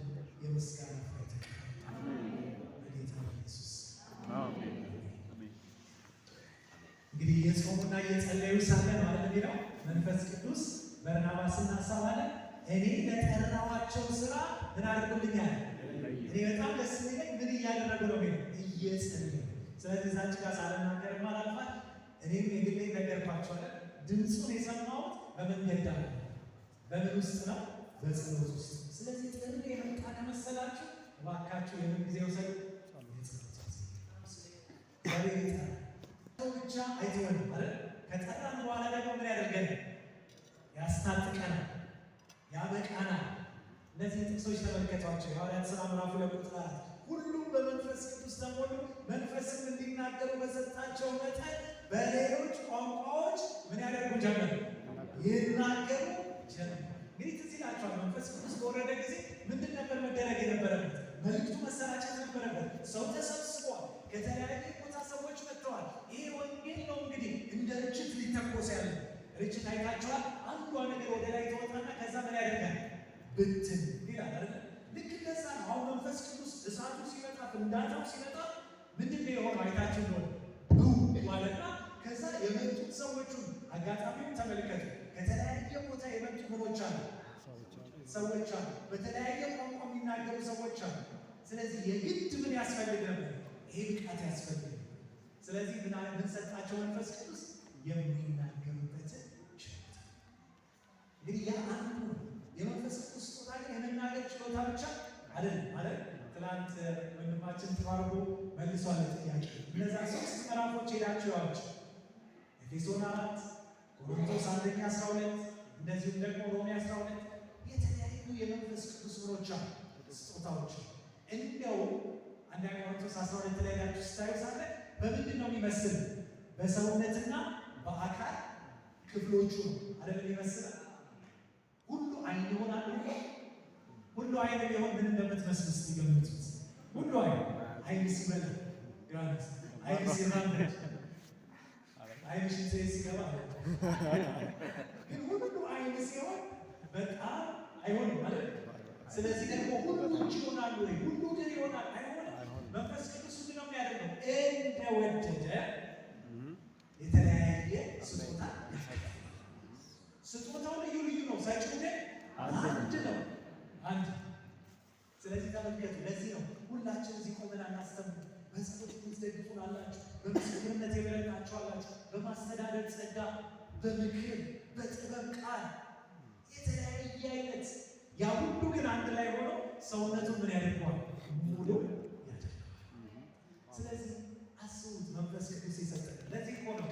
A: የምስጋና ፍሬ ተቀበል። በጌታ በኢየሱስ። እንግዲህ እየጾሙና እየጸለዩ ሳለ ነው አይደል የሚለው፣ መንፈስ ቅዱስ በርናባስና ሳውልን እኔ ለጠራኋቸው ስራ ምን አድርጉልኛል? እኔ በጣም ደስ የሚለኝ ምን እያደረጉ ነው የሚለው፣ እየጸለዩ። ስለዚህ እዛች ጋር ሳልናገር አላልፋት። እኔም የግሌ ነገርኳቸዋለሁ። ድምፁን የሰማሁት በመንገድ ዳር ነው። በምን ውስጥ ነው? በጸሎት ውስጥ። ስለዚህ ጥሪ የመጣ ከመሰላችሁ እባካችሁ የምን ጊዜ ውሰዱ? የጸሎት ጊዜ። እግዚአብሔር ይጠራል። ሰው ብቻ አይተወንም አይደል? ከጠራን በኋላ ደግሞ ምን ያደርገናል? ያስታጥቀናል፣ ያበቃናል። እነዚህ ጥቅሶች ተመልከቷቸው። የሐዋርያት ሥራ ምዕራፍ 2 ቁጥር 4 ሁሉም በመንፈስ ቅዱስ ተሞሉ፣ መንፈስም እንዲናገሩ በሰጣቸው መጠን በሌሎች ቋንቋዎች ምን ያደርጉ ጀመር? ይናገሩ ጀመር። እንግዲህ ትዝ ይላችኋል፣ መንፈስ ቅዱስ በወረደ ጊዜ ምንድን ነበር መደረግ የነበረበት? መልእክቱ መሰራጨት ነበረበት። ሰው ተሰብስቧል። ከተለያየ ቦታ ሰዎች መጥተዋል። ይሄ ወንጌል ነው እንግዲህ እንደ ርችት ሊተኮስ ያለ። ርችት አይታችኋል። አንዷ ነገር ወደ ላይ ተወጣና ከዛ ምን ያደርጋል? ብትን ይላል አይደል? ልክ እንደዛ ነው። አሁን መንፈስ ቅዱስ እሳቱ ሲመጣ ፍንዳታው ሲመጣ ምንድን ነው የሆነው? አይታችሁ እንደሆነ ብው ማለትና ከዛ የመጡት ሰዎቹን አጋጣሚውን ተመልከቱ። ከተለያየ ቦታ የመጡ ምኖች አሉ፣ ሰዎች አሉ። በተለያየ ቋንቋ የሚናገሩ ሰዎች አሉ። ስለዚህ የግድ ምን ያስፈልግ ነበር? ይሄ ብቃት ያስፈልግ ነበር። ስለዚህ ምን ሰጣቸው መንፈስ ቅዱስ? የሚናገሩበትን ችሎታ። እንግዲህ ያ አንዱ ነው። የመንፈስ ቅዱስ ስጦታ ግን የመናገር ችሎታ ብቻ አይደለም ማለት ትናንት ወንድማችን ተባርኮ መልሷል ጥያቄ። እነዛ ሶስት ምዕራፎች ሄዳችሁ ያዋቸው ኤፌሶን 4፣ ቆሮንቶስ አንደኛ 12፣ እንደዚሁም ደግሞ ሮሜ 12 የተለያዩ የመንፈስ ቅዱስ ምኖች አሉ፣ ስጦታዎች። እንደው አንደኛ ቆሮንቶስ 12 ላይ ሄዳችሁ ስታዩ ሳለ በምንድን ነው የሚመስል? በሰውነትና በአካል ክፍሎቹ ነው አይደል የሚመስል? ሁሉ አይን ይሆናል። ሁሉ አይን ቢሆን ምን እንደምትመስል እስቲ ገምቱት። ሁሉ አይን አይን ሲበላ ዮሐንስ፣ አይን ሲራመድ፣ አይን ሽንት ቤት ሲገባ፣ ግን ሁሉ አይን ሲሆን በጣም አይሆንም ማለት ነው። ስለዚህ ደግሞ ሁሉ እጅ ይሆናል ወይ ሁሉ እግር ይሆናል? አይሆንም። መንፈስ ቅዱስ ምንድን ነው የሚያደርገው? እንደወደደ የተለያየ ስጦታ። ስጦታው ልዩ ልዩ ነው፣ ሰጪው ግን አንድ ነው። አንድ። ስለዚህ ተመልከቱ። ለዚህ ነው ሁላችን እዚህ ቆመን አናስተምር። በጸሎት የምትደግፉን አላችሁ፣ በምስክርነት የበረታችሁ አላችሁ፣ በማስተዳደር ጸጋ፣ በምክር፣ በጥበብ ቃል የተለያየ አይነት ያ ሁሉ ግን አንድ ላይ ሆኖ ሰውነቱን ምን ያደርገዋል? ሙሉ ያደርገዋል። ስለዚህ አስቡት፣ መንፈስ ቅዱስ የሰጠን ለዚህ እኮ ነው።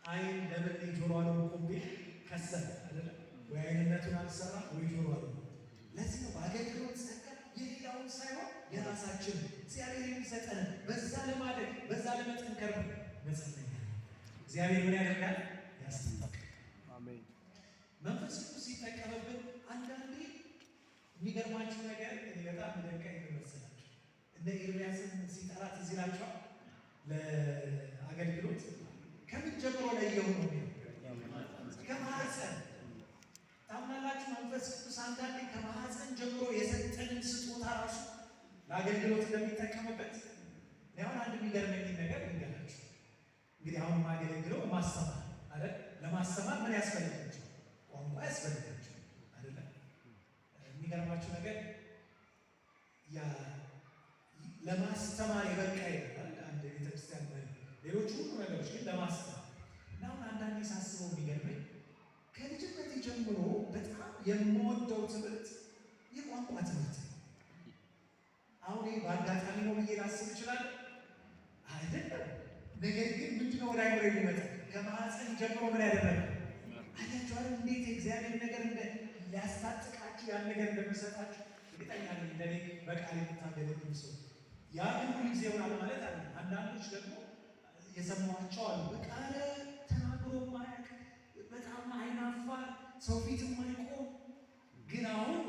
A: አይን ለምን ጆሮ አልሆንኩም ቢል ከሰረ አይደለም ወይ? አይንነቱን አልሰራ ወይ ጆሮ አልሆንኩም። ለዚህ ነው በአገልግሎት ጸጋ የሌላውን ሳይሆን የራሳችን እግዚአብሔር የሚሰጠን በዛ ለማደግ በዛ ለመጠንከር ነው መጸለይ። እግዚአብሔር ምን ያደርጋል? ያስታጥቃል።
C: አሜን።
A: መንፈስ ቅዱስ ሲጠቀምብን አንዳንዴ የሚገርማችሁ ነገር እኔ በጣም የሚደንቀኝ ምን መሰላችሁ? እነ ኤርምያስን ሲጠራ ትዝ ይላችኋል። ለአገልግሎት ከምን ጀምሮ ለየው ነው የሚለው? ከማህፀን። ታምናላችሁ? መንፈስ ቅዱስ አንዳንዴ ከማህፀን ጀምሮ የሰጠንን ስጦታ ራሱ ለአገልግሎት እንደሚጠቀምበት። እኔ አሁን አንድ የሚገርመኝ ነገር ልንገራችሁ። እንግዲህ አሁን የማገለግለው ማስተማር አይደል? ለማስተማር ምን ያስፈልጋቸው? ቋንቋ ያስፈልጋቸው አይደለም? የሚገርማችሁ ነገር ያ ለማስተማር የበቃ ይላል አንድ የቤተክርስቲያን መሪ። ሌሎች ሁሉ ነገሮች ግን ለማስተማር እና አሁን አንዳንዴ ሳስበው የሚገርመኝ ከልጅነት ጀምሮ በጣም የምወደው ትምህርት የቋንቋ ትምህርት ነው። አሁን ይህ በአጋጣሚ ነው ብዬ ላስብ እችላለሁ፣ አይደለም። ነገር ግን ምንድነው ወደ አይምሮ የሚመጣ? ከማህፀን ጀምሮ ምን ያደረገ አያችሁ አይደል? እንዴት የእግዚአብሔር ነገር እንደ ሊያስታጥቃችሁ ያን ነገር እንደሚሰጣችሁ እርግጠኛ ነኝ። እንደኔ በቃል የምታገለግሉ ሰው ያ ግን ሁሉ ጊዜ ይሆናል ማለት አለ። አንዳንዶች ደግሞ የሰማኋቸው አሉ። በቃል ተናግሮ ማያውቅ፣ በጣም አይናፋር፣ ሰው ፊት የማይቆም፣ ግን አሁን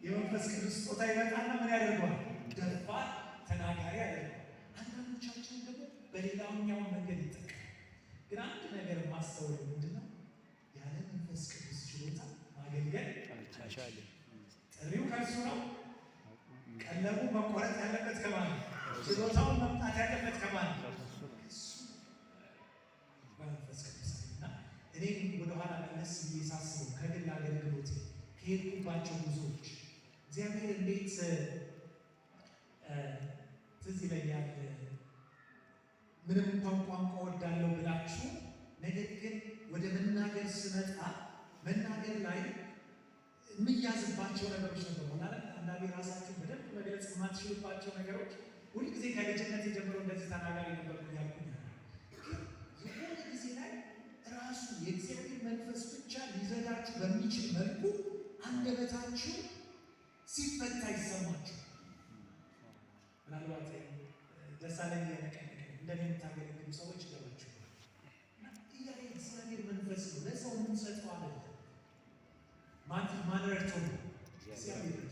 A: የመንፈስ ቅዱስ ስጦታ ይመጣና ምን ያደርገዋል? ደፋር ተናጋሪ ያደርገዋል። አንዳንዶቻችን ደግሞ በሌላኛው መንገድ ይጠቀማል። ግን አንድ ነገር ማስተውል ምንድን ነው? ያለ መንፈስ ቅዱስ ችሎታ ማገልገል
C: አይቻልም።
A: ጥሪው ከእርሱ ነው። ቀለቡ መቆረጥ ያለበት ከማን ነው? ችሎታውን መምጣት ያለበት ከማን ነው? ከእሱ፣ በመንፈስ ቅዱስ። እና እኔም ወደኋላ መለስ ብዬ ሳስበው ከግል አገልግሎት ከሄድኩባቸው ጉዞዎች እግዚአብሔር እንዴት ትዝ ይለኛል። ምንም እንኳን ቋንቋ ወዳለው ብላችሁ፣ ነገር ግን ወደ መናገር ስመጣ መናገር ላይ የሚያዝባቸው ነገሮች ነበሩ። ማለት አንዳንዴ ራሳችሁን በደንብ መግለጽ የማትችሉባቸው ነገሮች። ሁልጊዜ ከልጅነት የጀምሮ እንደዚህ ተናጋሪ ነበርኩ እያልኩኝ፣ ግን የሆነ ጊዜ ላይ ራሱ የእግዚአብሔር መንፈስ ብቻ ሊረዳችሁ በሚችል መልኩ አንደበታችሁ ሲፈታ ይሰማችሁ። ምናልባት ደሳለኝ እየነቀነቀ እንደኔ የምታገለግሉ ሰዎች ይገባችሁ። እና እያ የእግዚአብሔር መንፈስ ነው፣ ለሰው የምንሰጠው አይደለም። ማን ረድቶ ነው? እግዚአብሔር ረድቶ።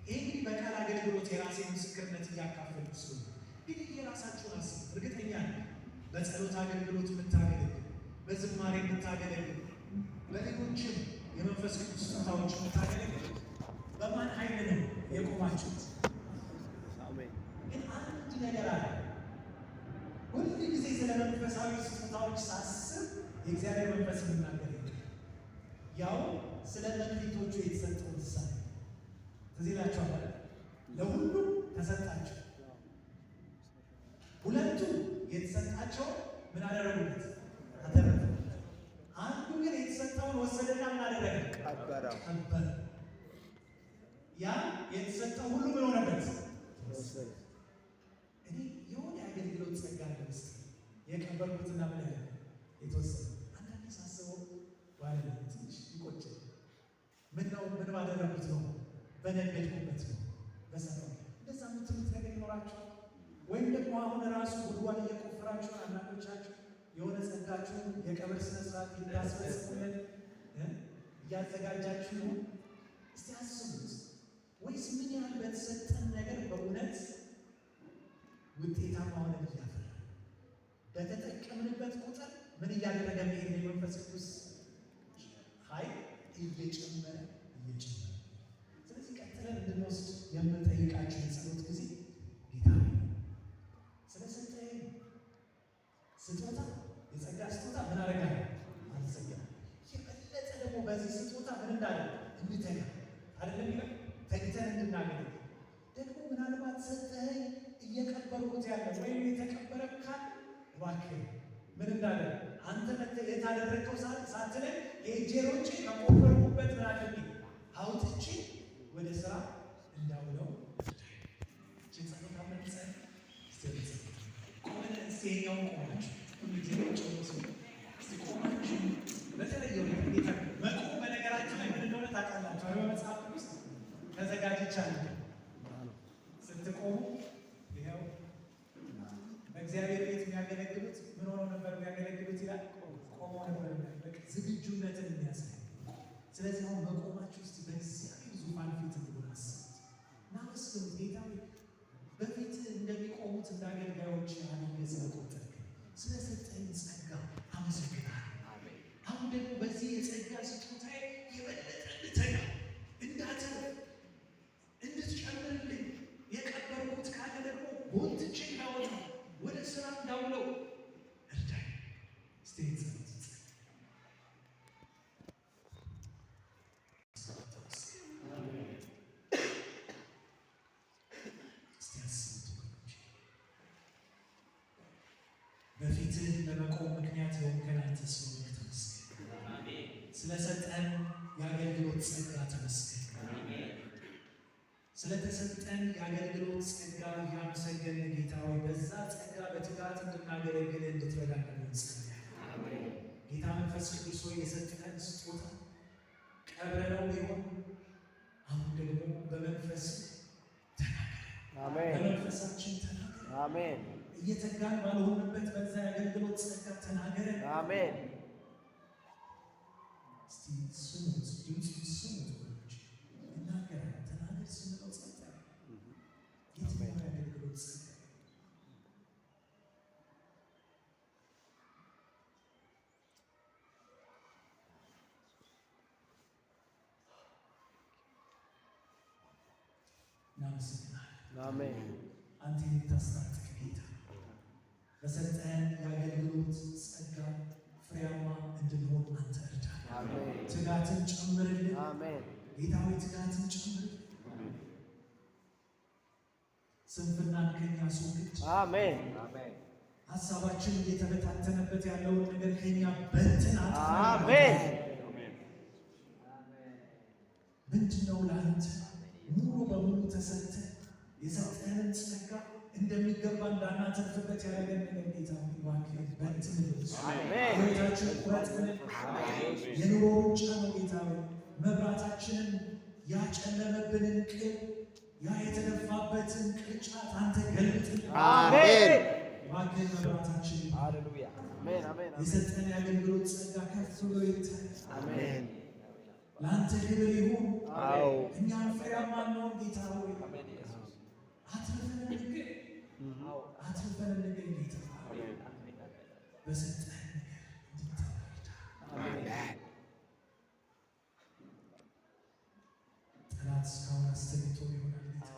A: ይህ እንግዲህ በቃል አገልግሎት የራሴ ምስክርነት እያካፈልኩ ስለሆነ፣ ግን የራሳችሁን አስቡት። እርግጠኛ ነኝ በጸሎት አገልግሎት የምታገለግሉ፣ በዝማሬ የምታገለግሉ፣ በሌሎችም የመንፈስ ቅዱስ ስጦታዎች የምታገለግሉ በማን ኃይል ነው የቆማችሁት?
C: አሜን።
A: ግን አንድ ነገር አለ። ሁል ጊዜ ስለ መንፈሳዊ ስጦታዎች ሳስብ የእግዚአብሔር መንፈስ የሚናገር ያው ስለ መክሊቶቹ የተሰጠው ምሳሌ ትዝ ይላችኋል አይደል? ለሁሉም ተሰጣቸው። ሁለቱ የተሰጣቸው ምን አደረጉበት? አተረፉበት። አንዱ ግን የተሰጠውን ወሰደና ምን አደረገ?
C: ቀበረው።
A: ቀበረ። ያ የተሰጠው ሁሉ ምን ሆነበት?
C: ወሰደ።
A: እኔ የሆነ የአገልግሎት ጸጋ አለ ውስጥ የቀበርኩትና ምን ያለ የተወሰነ። አንዳንዴ ሳስበው ባለ ትንሽ ይቆጨኝ። ምን ነው ምን ባደረጉት ነው፣ በነገድኩበት ነው በሰራው። እንደዛ የምትሉት ነገር ይኖራችኋል። ወይም ደግሞ አሁን ራሱ ጉድጓድ እየቆፈራችሁ አንዳንዶቻችሁ የሆነ ጸጋችሁን የቀብር ስነ ስርዓት ልታስፈጽሙለት እያዘጋጃችሁ ነው። እስቲ አስቡት። ወይስ ምን ያህል በተሰጠን ነገር በእውነት ውጤታማ ሆነን እያፈራ በተጠቀምንበት ቁጥር ምን እያደረገ መሄድ ነው? የመንፈስ ቅዱስ ኃይል እየጨመረ እየጨመረ። ስለዚህ ቀጥለን እንድንወስድ የምንጠይቃችሁ የጸሎት ጊዜ ጌታ ሆይ፣ ስለሰጠኸኝ ስጦታ፣ የጸጋ ስጦታ ምን አደርጋለሁ? አመሰግናለሁ። የበለጠ ደግሞ በዚህ ስጦታ ምን እንዳለ እንተጋ አይደለም ይላል፣ ተግተን እንድናገለግል። ደግሞ ምናልባት ሰጠኸኝ እየቀበርኩት ያለ ወይም የተቀበረ ካለ እባክህ ምን እንዳለ አንተ መጥተህ የት አደረግከው ሳትለኝ ሄጄ ሮጬ ከቆፈርኩበት ምን አድርጌ አውጥቼ ወደ ስራ እንዳውለው እርዳኝ። ጸሎት አብረን እንጸልይ። እስቲ እንጸልይ። ቆመን እስቲ ይኸኛውን ቆማችሁ ሁሉ ጊዜ ቁጭ ብሎ ሲሆን እስቲ ቆማችሁ በተለየ ሁኔታ ጌታ መቆም በነገራችሁ ላይ ምን እንደሆነ ታውቃላችሁ አይደል? በመጽሐፍ ቅዱስ ተዘጋጅቻለሁ። ስትቆሙ ይኸው በእግዚአብሔር ቤት የሚያገለግሉት ምን ሆነው ነበር የሚያገለግሉት ይላል? ቆመው ነበር። በቃ ዝግጁነትን የሚያሳይ። ስለዚህ አሁን መቆማችሁ እስቲ በእግዚአብሔር ዙፋን ፊት እንደሆነ አስቡት እና አመስግኑት። ጌታ ሆይ በፊት እንደሚቆሙት እንደ አገልጋዮች አድርገህ ስለቆጠርከኝ፣ ስለሰጠኝ ጸጋ አመሰግናለሁ። አሁን ደግሞ በዚህ የጸጋ ስጦታዬ የበለጠ እንድተጋ፣ እንዳተርፍ እንድትጨምርልኝ፣ የቀበርኩት ካለ ደግሞ ጎትቼ እንዳወጣ ወደ ስራ እንዳውለው እርዳኝ። እስቲ ጸሎት እንጸልይ። እስቲ አስቡት ወገኖቼ፣ በፊትህ ለመቆም ምክንያት የሆንከን አንተ ስለሆንክ ተመስገን። ስለሰጠን የአገልግሎት ጸጋ ተመስገን። ስለተሰጠን የአገልግሎት ጸጋ እያመሰገንን ጌታ ሆይ በዛ ጸጋ በትጋት እንድናገለግል እንድትረዳን ደግሞ እንጸልያለን። ጌታ መንፈስ ቅዱስ ሆይ የሰጠን ስጦታ ቀብረነው ቢሆን አሁን ደግሞ በመንፈስ ተናገረን።
C: አሜን።
A: በመንፈሳችን ተናገረን።
C: አሜን።
A: እየተጋን ባልሆንበት በዛ የአገልግሎት ጸጋ ተናገረን።
C: አሜን።
A: እስቲ ስሙት፣ ድምፁን ስሙት ወገኖች፣ ይናገራል። ተናገር ስንለው ጸጥ ያለ የትኛው የአገልግሎት ጸጋ? እናመሰግናለን።
C: አሜን።
A: አንተ የምታስታጥቅ ጌታ በሰጠህን የአገልግሎት ጸጋ ፍሬያማ እንድንሆን አንተ እርዳን።
C: አሜን።
A: ትጋትን ጨምርልን።
C: አሜን።
A: ጌታ ሆይ ትጋትን ጨምርልን። ስንፍናን ከኛ አስወግድ።
C: አሜን።
A: ሀሳባችን እየተበታተነበት ያለውን ነገር ከኛ በትን አጥፋ።
C: አሜን።
A: ምንድነው ለአንተ ሙሉ በሙሉ ተሰጥተህ የሰጠህንን ጸጋ እንደሚገባ እንዳናተርፍበት ያደረገን ነገር ጌታ ሆይ እባክህ በትንልን።
C: አሜን።
A: ሕይወታችን ቁረጥልን። የኑሮ ሩጫ ነው ጌታ ሆይ፣ መብራታችንን ያጨለመብንን ቅል ያ የተደፋበትን ቅርጫት አንተ ገልብጥልን።
C: አሜን።
A: እባክህ መብራታችንን
C: ሃሌሉያ። አሜን። አሜን።
A: የሰጠን የአገልግሎት ጸጋ ከፍ ብሎ ይታይ።
C: አሜን።
A: ለአንተ ክብር ይሁን።
C: አዎ።
A: እኛን ፍሬያማ እንሆን ጌታ ሆይ፣ አትርፈን እንገኝ፣ አትርፈን እንገኝ ጌታ ሆይ፣ በሰጠህን ነገር እንድትረዳ። ጠላት እስካሁን አስተኝቶን ይሆናል ጌታ፣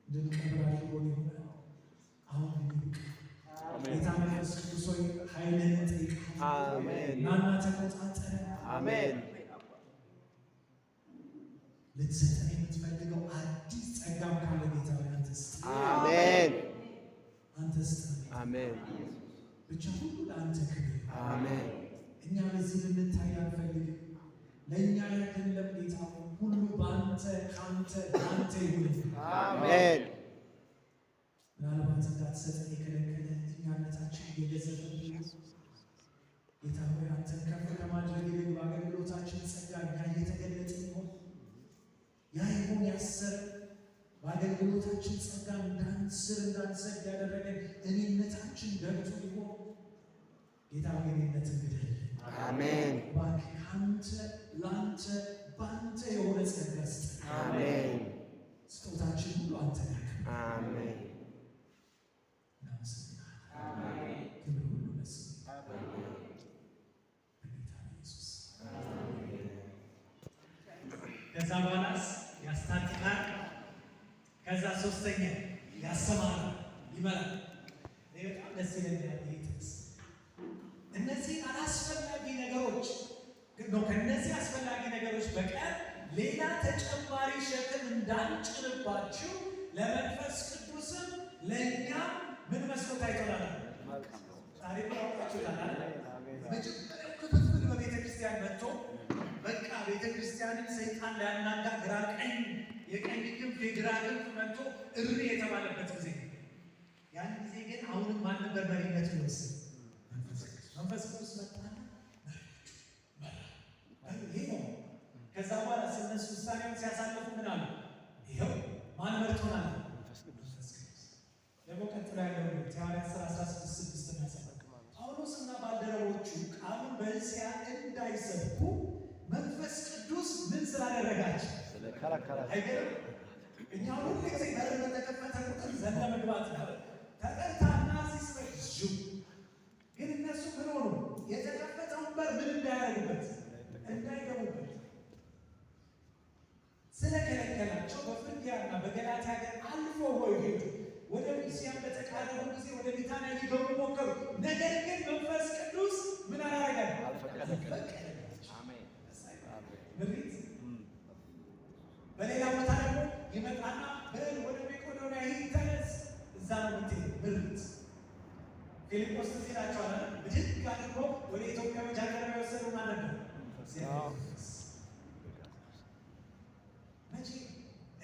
A: እንድንቀብር አድርጎን ይሆናል። አሁን ግን ይብቃ። ጌታ መንፈስ ቅዱስ ሆይ ኃይልህን እንጠይቃለን።
C: አሜን።
A: ናና ተቆጣጠረን።
C: አሜን።
A: ልትሰጠን የምትፈልገው አዲስ ጸጋም ካለ ጌታ ሆይ አንተ ስጠን፣
C: አሜን።
A: አንተ ስጠን።
C: አሜን።
A: ብቻ ሁሉ ለአንተ ክብር ይሁን።
C: አሜን።
A: እኛ በዚህ ልንታይ አንፈልግም። ለእኛ አይደለም ጌታ ሆይ፣ ሁሉ በአንተ ከአንተ በአንተ ይሁን።
C: አሜን።
A: ምናልባት እንዳትሰጠን የከለከለ እኛነታችን እየገዘፈብን ጌታ ሆይ አንተን ከፍ ከማድረግ ይልቅ በአገልግሎታችን ጸጋ እኛ እየተገለጥን ይሆን? ያ ይሆን ያሰረ በአገልግሎታችን ጸጋ እንዳንስር እንዳንሰድ ያደረገን እኔነታችን ገብቶ ይሆን? ጌታ ሆይ እኔነትን ግደል።
C: አሜን።
A: እባክህ ከአንተ ለአንተ በአንተ የሆነ ጸጋ ስጠን።
C: አሜን።
A: ስጦታችን ሁሉ አንተን ያክብር።
C: አሜን።
A: እናመሰግናለን። ክብር ሁሉ ለስምህ በጌታ በኢየሱስ። ከዛ በኋላስ ያስታጥቃል። ከዛ ሶስተኛ ያሰማራል፣ ይመራል። ይሄ በጣም ደስ ይለኛል ይሄ ጥቅስ። እነዚህ አላስፈላጊ ነገሮች ነው፣ ከእነዚህ አስፈላጊ ነገሮች በቀር ሌላ ተጨማሪ ሸክም እንዳንጭንባችሁ ለመንፈስ ቅዱስም ለእኛም ምን መስሎ ታይቶናል? ታሪኩን አውቃችሁታል አይደል? የመጀመሪያው ክፍፍል በቤተ ክርስቲያን መጥቶ በቃ ቤተ ክርስቲያንን ሰይጣን ሊያናጋ ግራ ቀኝ፣ የቀኝ ክንፍ የግራ ክንፍ መጥቶ እሪ የተባለበት ጊዜ ነው። ያን ጊዜ ግን አሁንም ማን ነበር መሪነቱን የወሰደው? መንፈስ ቅዱስ። መንፈስ ቅዱስ መጣና መሪዎቹ መራ። ይሄ ነው። ከዛ በኋላ እነሱ ውሳኔውን ሲያሳልፉ ምን አሉ? ይኸው ማን መርቶናል? መንፈስ ቅዱስ። ደግሞ ቀጥሎ ያለው የሐዋርያት ሥራ 16:6 እና 7፣ ጳውሎስና ባልደረቦቹ ቃሉን በእስያ እንዳይሰብኩ መንፈስ ቅዱስ ምን ስላደረጋቸው? አይገርም? እኛ ሁሉ ጊዜ በር በተከፈተ ቁጥር ዘለ መግባት ነው። ተጠርታና ሲስበክ ዥው፣ ግን እነሱ ምን ሆኑ? የተከፈተውን በር ምን እንዳያደርጉበት፣ እንዳይገቡበት ስለከለከላቸው በፍርግያና በገላትያ ሀገር አልፎ ሆይ ሄዱ። ወደ ሚስያን በተቃረቡ ጊዜ ወደ ቢታንያ ሊገቡ ሞከሩ። ነገር ግን መንፈስ ቅዱስ ምን አላረገም? አልፈቀደላቸው። ምሪት። በሌላ ቦታ ደግሞ ይመጣና በል ወደ መቄዶንያ ሂድ፣ ተነስ፣ እዛ ነው የምትሄደው። ምሪት። ፊልጶስ ትዝ ይላቸዋል አይደል? ብድግ አድርጎ ወደ ኢትዮጵያ ጃንደረባ የወሰደው ማን ነበር? እግዚአብሔር መንፈስ። መቼ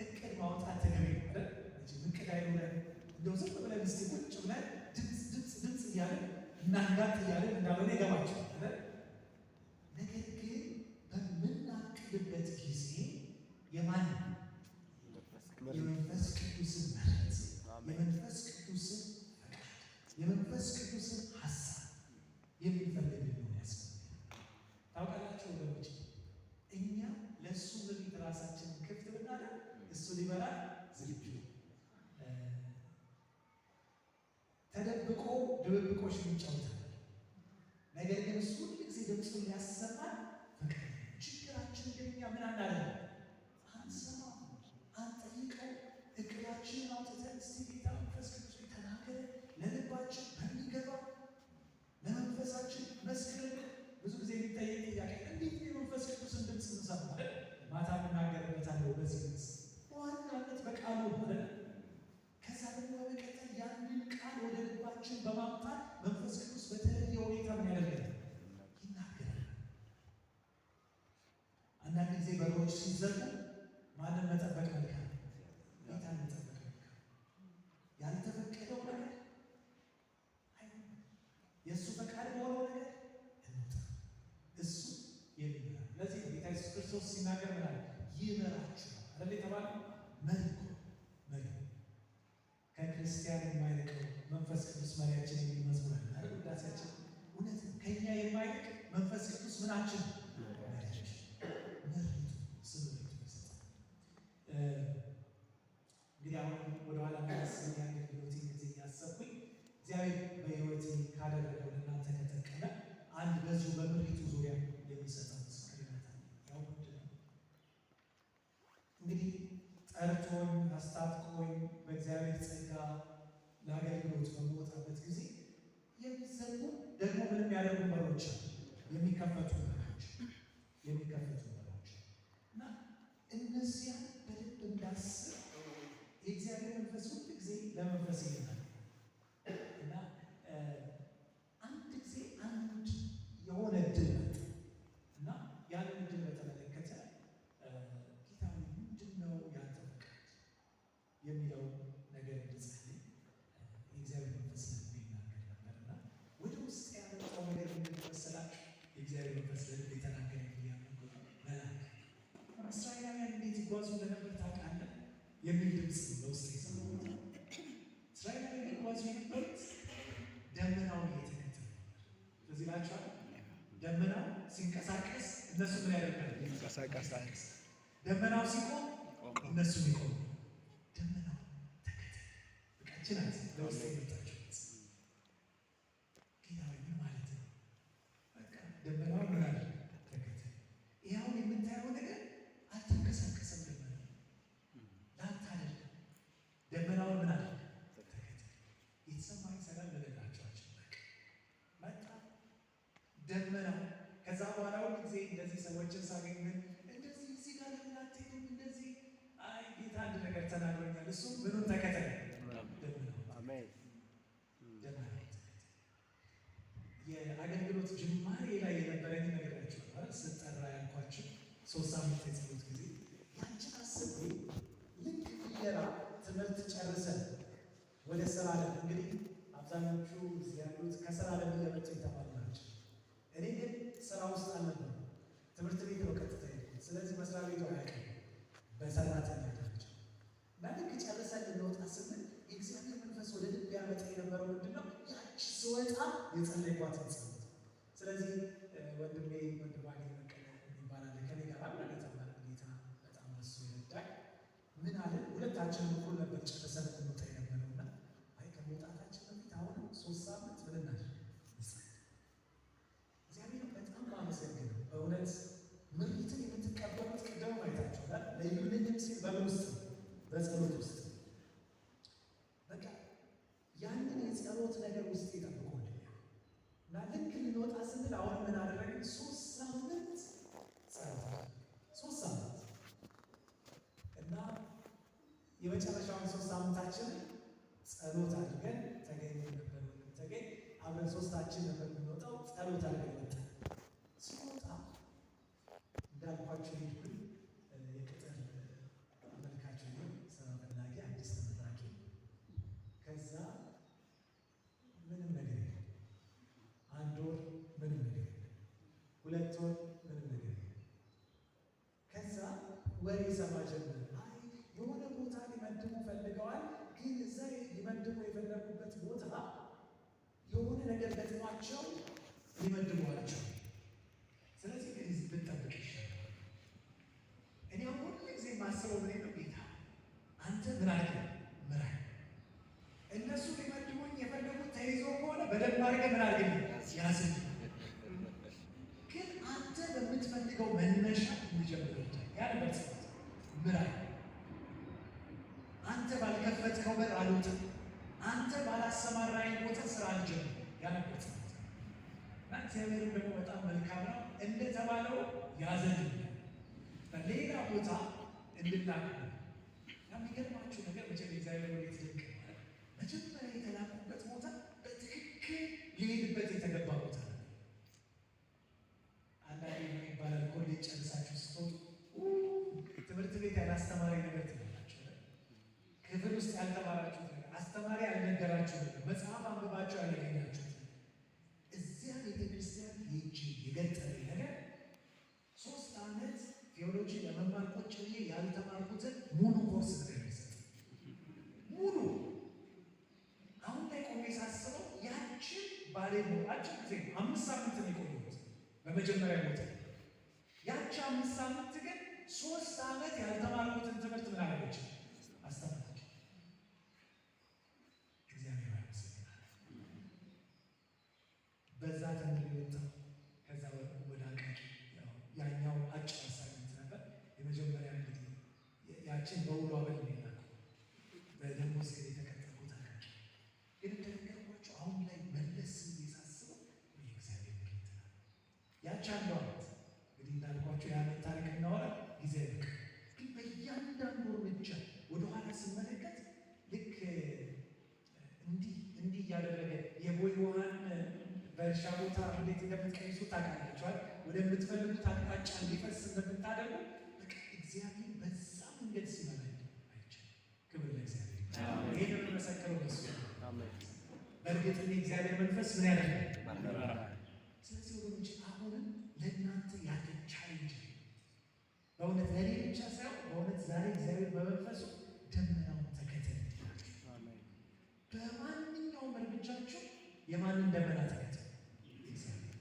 A: እቅድ ማውጣት ተገቢ ነው አይደል? መቼም እቅድ አይኖረን እንደው ዝም ብለን እስቲ ቁጭ ብለን ድምፅ ድምፅ ድምፅ እያለን እናንጋት እያለን እንዳልሆነ ይገባቸዋል አይደል? ነገር ግን በምናቅድበት ጊዜ የማን የመንፈስ ቅዱስን ምሪት፣ የመንፈስ ቅዱስን ፈቃድ፣ የመንፈስ ቅዱስን ሀሳብ የሚፈልግ ሊሆን ያስፈልጋል። ታውቃላችሁ ወገኖች፣ እኛ ለእሱ ምሪት ራሳችንን ክፍት ብናደርግ እሱ ሊበራ ዝግጁ ነው። ተደብቆ ድብብቆሽ ይጫወታል። ነገር ግን እሱ ሁል ጊዜ ድምፁን ሊያሰማን ፈቃደኛ ነው። ችግራችን ግን እኛ ምን አናደርግም? አንሰማም፣ አንጠይቀው። እቅዳችንን አውጥተን እስቲ ጌታ መንፈስ ቅዱስ ሆይ ተናገረ፣ ለልባችን በሚገባ ለመንፈሳችን መስክርልን። ብዙ ጊዜ የሚጠየቅ ጥያቄ እንዴት ነው የመንፈስ ቅዱስን ድምፅ እንሰማ? ማታ እንናገርበታለሁ። በዚህ ድምፅ በዋናነት በቃሉ አይደል? ከዛ ደግሞ በመቀጠል ያንን ቃል ወደ ልባችን በማምጣት መንፈስ ቅዱስ በተለየ ሁኔታ ምን ያደርጋል? ይናገራል። አንዳንድ ጊዜ በሮች ሲዘጉ ማንን መጠበቅ መልካም? ጌታን መጠበቅ መልካም። ያልተፈቀደው ነገር አይሆንም። የእሱ ፈቃድ በሆነው ነገር እንውጣ። እሱ የሚመራ፣ ለዚህ ነው ጌታ ኢየሱስ ክርስቶስ ሲናገር ምን አለ? ይመራችኋል አይደል የተባለው? መሪ እኮ መሪ፣ ከክርስቲያን የማይርቀው መንፈስ ቅዱስ መሪያችን የሚል መዝሙር አለ አይደል? ውዳሴያችን እውነት ነው። ከኛ የማይርቅ መንፈስ ቅዱስ ምናችን? መሪያችን። ምሪቱ ስምሪቱ ይሰጣል። እንግዲህ አሁን ወደኋላ መለስ የአገልግሎቴን ጊዜ እያሰብኩኝ እግዚአብሔር በሕይወቴ ካደረገው ለእናንተ ከጠቀመ አንድ በዚሁ በምሪቱ ዙሪያ የሚሰጠው ምስክርነት አለ። ያው ምንድን ነው እንግዲህ ጠርቶኝ አስታጥቆኝ በእግዚአብሔር ጸጋ ለአገልግሎት በምወጣበት ጊዜ የሚዘጉ ደግሞ ምንም ያደርጉ በሮች አሉ፣ የሚከፈቱ በሮች እና እነዚያን በልብ እንዳስብ የእግዚአብሔር መንፈስ ሁል ጊዜ ለመንፈስ ይሆናል። እና አንድ ጊዜ አንድ የሆነ እድል መጣ እና ያንን እድል በተመለከተ ጌታ ሆይ ምንድን ነው ያንተ ፈቃድ የሚለው ነገር እንድጸልይ የእግዚአብሔር መንፈስ ለልቤ ይናገር ነበር። እና ወደ ውስጥ ያመጣው ነገር ምንድን ነው መሰላችሁ? የእግዚአብሔር መንፈስ ለልቤ የተናገረ እያመንኩት መልአክ እስራኤላውያን እንዴት ይጓዙ እንደነበር ታውቃለህ የሚል ድምፅ ነው ለውስጥ የሰማሁት። እስራኤላውያን ይጓዙ የነበሩት ደመናውን እየተከተሉ ነበር። ትዝ ይላችኋል። ደመናው ሲንቀሳቀስ እነሱ ምን ያደርጋሉ?
C: ይንቀሳቀሳል።
A: ደመናው ሲቆም እነሱ ይቆሙ። ደመናው ተከተል። በቃ ይህች ናት ለውስጥ የመጣችው። ጌታ ሆይ ምን ማለት ነው? በቃ ደመናው ምን አለ? ተከተል። ይህ አሁን የምታየው ነገር አልተንቀሳቀሰም። ደመናው ለአንተ አይደለም። ደመናውን ምን አለ? ተከተል። የተሰማኝ ሰላም ልነግራችሁ አልችልም። በቃ መጣ ደመናው። ከዛ በኋላ ሁል ጊዜ እንደዚህ ሰዎችን ሳገኝ ምን እንደዚህ እዚህ ጋር ለምን አትሄዱም? እንደዚህ፣ አይ ጌታ አንድ ነገር ተናግሮኛል። እሱ ምኑን ተከተል? ደመናው።
C: አሜን።
A: ደመናውን ተከተል። የአገልግሎት ጅማሬ ላይ የነበረኝ ነግሬያችኋለሁ አይደል? ስጠራ ያልኳችሁ 3 ሳምንት የጸሎት ጊዜ ያችን አስቤ ልክ ፍየራ ትምህርት ጨርሰን ወደ ስራ ዓለም፣ እንግዲህ አብዛኞቹ እዚህ ያሉት ከስራ ዓለም እየመጡ የተማሩ ናቸው። እኔ ግን ስራ ውስጥ አልነበርኩም። ትምህርት ቤት ነው ቀጥታ የሄድኩት። ስለዚህ መስሪያ ቤቱ አያውቅም በሰራተኛ ደረጃ። እና ልክ ጨርሰን ልንወጣ ስንል የእግዚአብሔር መንፈስ ወደ ልብ ያመጣ የነበረው ምንድን ነው? ያቺ ስወጣ የጸለይኳትን ጸሎት። ስለዚህ ወንድሜ ወንድማገኝ በቀለ ይባላል፣ ከኔ ጋር አብረን የተማርን፣ ጌታ በጣም በሱ ይረዳኝ። ምን አለ፣ ሁለታችንም እኩል ነበር ጨርሰን እንወጣ የነበረው እና አይ ከመውጣታችን በፊት አሁንም 3 ሳምንት ምን እናድርግ? እንጸልይ። እግዚአብሔርን በጣም ማመሰግነው በእውነት ምሪትን የምትቀበሉት ቅድም አይታችኋል። ለዩልኝም ሲል በምን ውስጥ ነው? በጸሎት ውስጥ። በቃ ያንን የጸሎት ነገር ውስጥ ይጠብቆልኛል እና ልክ ልንወጣ ስንል አሁን ምን አደረግን? 3 ሳምንት ጸሎት፣ 3 ሳምንት። እና የመጨረሻውን 3 ሳምንታችንን ጸሎት አድርገን ተገኘ ነበር። ወንድም ተገኝ አብረን ሶስታችን ነበር የምንወጣው። ጸሎት አድርገን ወጣን። ስወጣ እንዳልኳቸው ሄድኩኝ። የቅጥር አመልካች ሆኜ፣ ስራ ፈላጊ አዲስ ተመራቂ። ከዛ ምንም ነገር የለም። አንድ ወር ምንም ነገር የለም። 2 ወር ምንም ነገር የለም። ከዛ ወሬ ሰማ ጀመር። አይ የሆነ ቦታ ሊመድቡ ፈልገዋል፣ ግን እዛ ሊመድቡ የፈለጉበት ቦታ የሆነ ነገር ገጥሟቸው ሊመድቧቸው፣ ስለዚህ ግን ብንጠብቅ ይሻላል። እኔ አሁን ሁሉ ጊዜ የማስበው ምን ነው፣ ጌታ አንተ ምን አድርገህ ምራኝ። እነሱ ሊመድቡኝ የፈለጉት ተይዞ ከሆነ በደንብ አድርገህ ምን አድርገህ ያዝኝ። ግን አንተ በምትፈልገው መነሻ እንጀምር። ያ ነበር ጸሎት። ምራኝ። አንተ ባልከፈትከው በር አልወጣም። አንተ ባላሰማራኝ ቦታ ስራ አልጀምርም። ያ ነበር ጸሎት። እና እግዚአብሔርም ደግሞ በጣም መልካም ነው። እንደተባለው ያዘልኝ፣ በሌላ ቦታ እንድላክ ነው። የሚገርማችሁ ነገር መቼም እግዚአብሔር ወዴት ድንቅ ነው። መጀመሪያ የተላኩበት ቦታ በትክክል ሊሄድበት የተገባ ቦታ ነው። አንዳንዴ ምን ይባላል፣ ኮሌጅ ጨርሳችሁ ስትወጡ ትምህርት ቤት ያላስተማሪ ነገር ትላላችሁ። ክፍል ውስጥ ያልተማራችሁት ነገር፣ አስተማሪ ያልነገራችሁ ነገር፣ መጽሐፍ አንብባችሁ ያላገኛችሁት ነገር፣ እዚያ ቤተክርስቲያን ሄጄ የገጠመኝ ነገር 3 ዓመት ቴዎሎጂ ለመማር ቁጭ ብዬ ያልተማርኩትን ሙሉ ኮርስ ነገር ይሰጥ ሙሉ። አሁን ላይ ቆሜ ሳስበው ያችን ባሌ ነው፣ አጭር ጊዜ ነው፣ 5 ሳምንት ነው የቆየሁት በመጀመሪያ ቦታ። ያቺ 5 ሳምንት ግን 3 ዓመት ያልተማርኩትን ትምህርት ምን አደረገች? አስተማረች። እግዚአብሔር ያመሰግናል። በዛ ተምሬ ወጣሁ። ከዛ ወደ አቃቂ፣ ያው ያኛው አጭር assignment ነበር። የመጀመሪያ እንግዲህ ያችን በውሎ አበል ነው የላኩት። በደሞዝ ግን የተቀጠርኩት አቃቂ። ግን እንደነገርኳቸው አሁን ላይ መለስ ብዬ ሳስበው ወይ እግዚአብሔር ምሪት ነው። ያቺ አንዷ ዓመት እንግዲህ እንዳልኳቸው የዓመት ታሪክ እናወራ ጊዜ አይበቃም። ግን በእያንዳንዱ እርምጃ ወደኋላ ስመለከት ልክ እንዲህ እንዲህ እያደረገ የቦይ ውሃን በእርሻ ቦታ እንዴት እንደምትቀይሱ ታውቃላችኋል። ወደምትፈልጉት አቅጣጫ እንዲፈስ እንደምታደርጉ በቃ እግዚአብሔር በዛ መንገድ ሲመራኝ አይቻልም። ክብር ለእግዚአብሔር። ይህን የምመሰክረው በሱ ነው። በእርግጥ እኔ እግዚአብሔር መንፈስ ምን ያደርጋል? ስለዚህ ወገኖች አሁንም ለእናንተ ያለን challenge በእውነት ለእኔ ብቻ ሳይሆን በእውነት ዛሬ እግዚአብሔር በመንፈሱ ደመናውን ተከተል ይላችሁ። በማንኛውም እርምጃችሁ የማንን ደመና ተከተል? እግዚአብሔር።